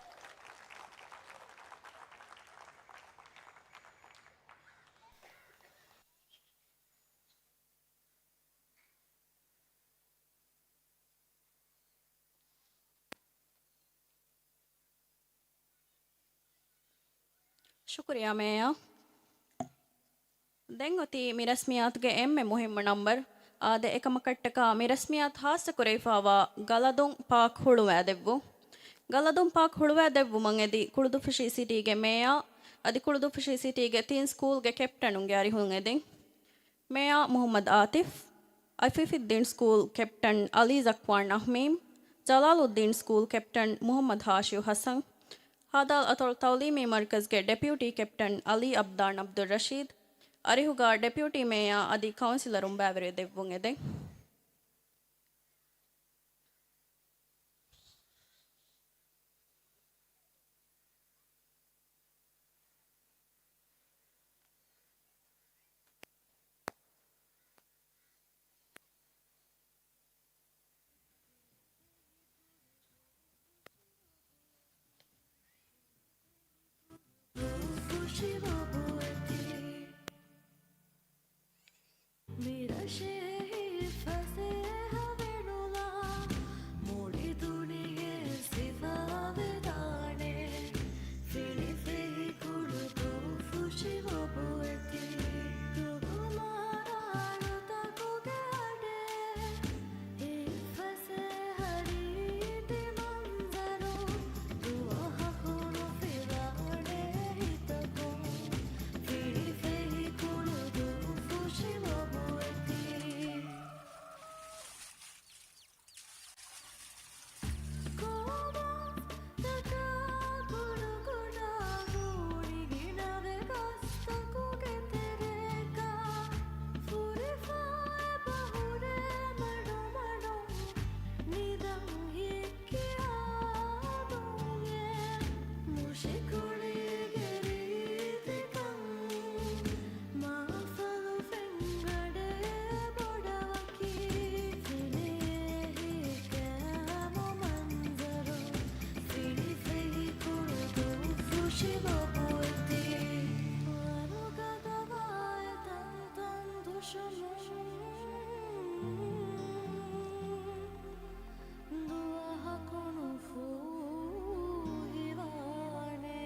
ޝުކުރިއްޔާ މޭޔާ. ދެން އޮތީ މި ރަސްމިއްޔާތުގެ އެންމެ މުހިއްމު ނަންބަރު. އާދެ، އެކަމަކަށްޓަކާ މި ރަސްމިއްޔާތު ޚާއްޞަކުރެވިފާވާ ގަލަދުން ޕާކް ހުޅުވާދެއްވުން. ގަލަދުން ޕާކް ހުޅުވާދެއްވުމަށް އެދި ކުޅުދުއްފުށި ސިޓީގެ މޭޔާ އަދި ކުޅުދުއްފުށި ސިޓީގެ ތިން ސްކޫލްގެ ކެޕްޓަނުންގެ އަރިހުން އެދެން. މޭޔާ މުޙައްމަދު އާތިފް، އަފީފުއްދީން ސްކޫލް ކެޕްޓަން އަލީ ޒަކްވާން އަހްމީމް، ޖަލާލުއްދީން ސްކޫލް ކެޕްޓަން މުޙައްމަދު ހާޝިމް ޙަސަން، ހދ އަތޮޅު ތަޢުލީމީ މަރުކަޒުގެ ޑެޕިއުޓީ ކެޕްޓަން އަލީ އަބްދާން އަބްދުއްރަޝީދު، އަރިހުގަ ޑެޕިއުޓީ މޭޔާ އަދި ކައުންސިލަރުން ބައިވެރިވެދެއްވުން އެދެން. މިރަށެއް ފަސޭހަ ވެނުލާ، މުޅި ދުނިޔެ ސިފަވެދާނެ. ފިނިފެހި ކުޅުދުއްފުށި ލޮބުވެތި، ދުގުމާރާޅުތަކުގެ އަޑެއް. ހިތްފަސޭހަ ރީތި މަންޒަރު، ދުވަހަކު ނުފިލާނެ ހިތަކުން. ފިނިފެހި ކުޅުދުއްފުށި ލޮބުވެތި. ކޯބާ ތަކާ ކުޑަކުޑަ ގޫޅިގިނަވެ ގަސްތަކުގެ ތެރޭގަ ފުރިފަ އެބަ ހުރޭ މަޑުމަޑުން ނިދަން ހިއްކި އާދުން އެ މުށިކުޅީގެ ރީތިކަން. މާފަލު ފެންގަޑޭ ބޮޑަވަކި ފިނިއެހި ކައިމު މަންޒަރު، ފިނިފެހި ކުޅުދުއްފުށި ލޮބުވެތި. ވަރުގަދަވާ އެތަންތަން ދުށުމުން ދުވަހަކު ނުފޫހިވާނެ.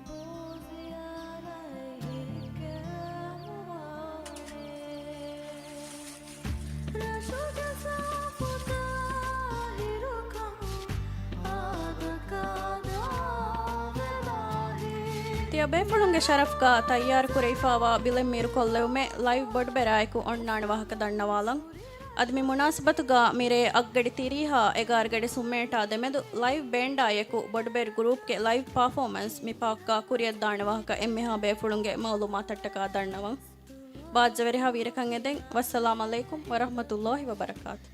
ބޯޒިޔާރަތް ހިތްގައިމުވާނެ. ރަށުގެ ސާފު ތާހިރުކަން އާދަކާދާ ވެލާހި. ތިޔަބޭފުޅުންގެ ޝަރަފްގަ ތައްޔާރު ކުރެވިފާވާ ބިލެއް މީރުކޮށްލެވުމެއް ލައިވް ބޮޑުބެރާއެކު އޮންނާނެ ވާހަކަ ދަންނަވާލަން. އަދި މި މުނާސަބަތުގަ މިރޭ އަށްގަޑި ތިރީހާ އެގާރަ ގަޑި ސުންމިނެޓާ ދެމެދު ލައިވް ބޭންޑާއެކު ބޮޑުބެރި ގްރޫޕްގެ ލައިވް ޕާފޯމަންސް މި ޕާކްގަ ކުރިއަށްދާނެ ވާހަކަ އެންމެހާ ބޭފުޅުންގެ މައުލޫމާތަށްޓަކާ ދަންނަވަން. ބާއްޖަވެރިހާ ވީރަކަށް އެދެން. ވައްސަލާމް ޢަލައިކުމް ވަރަޙްމަތުﷲި ވަބަރަކާތު.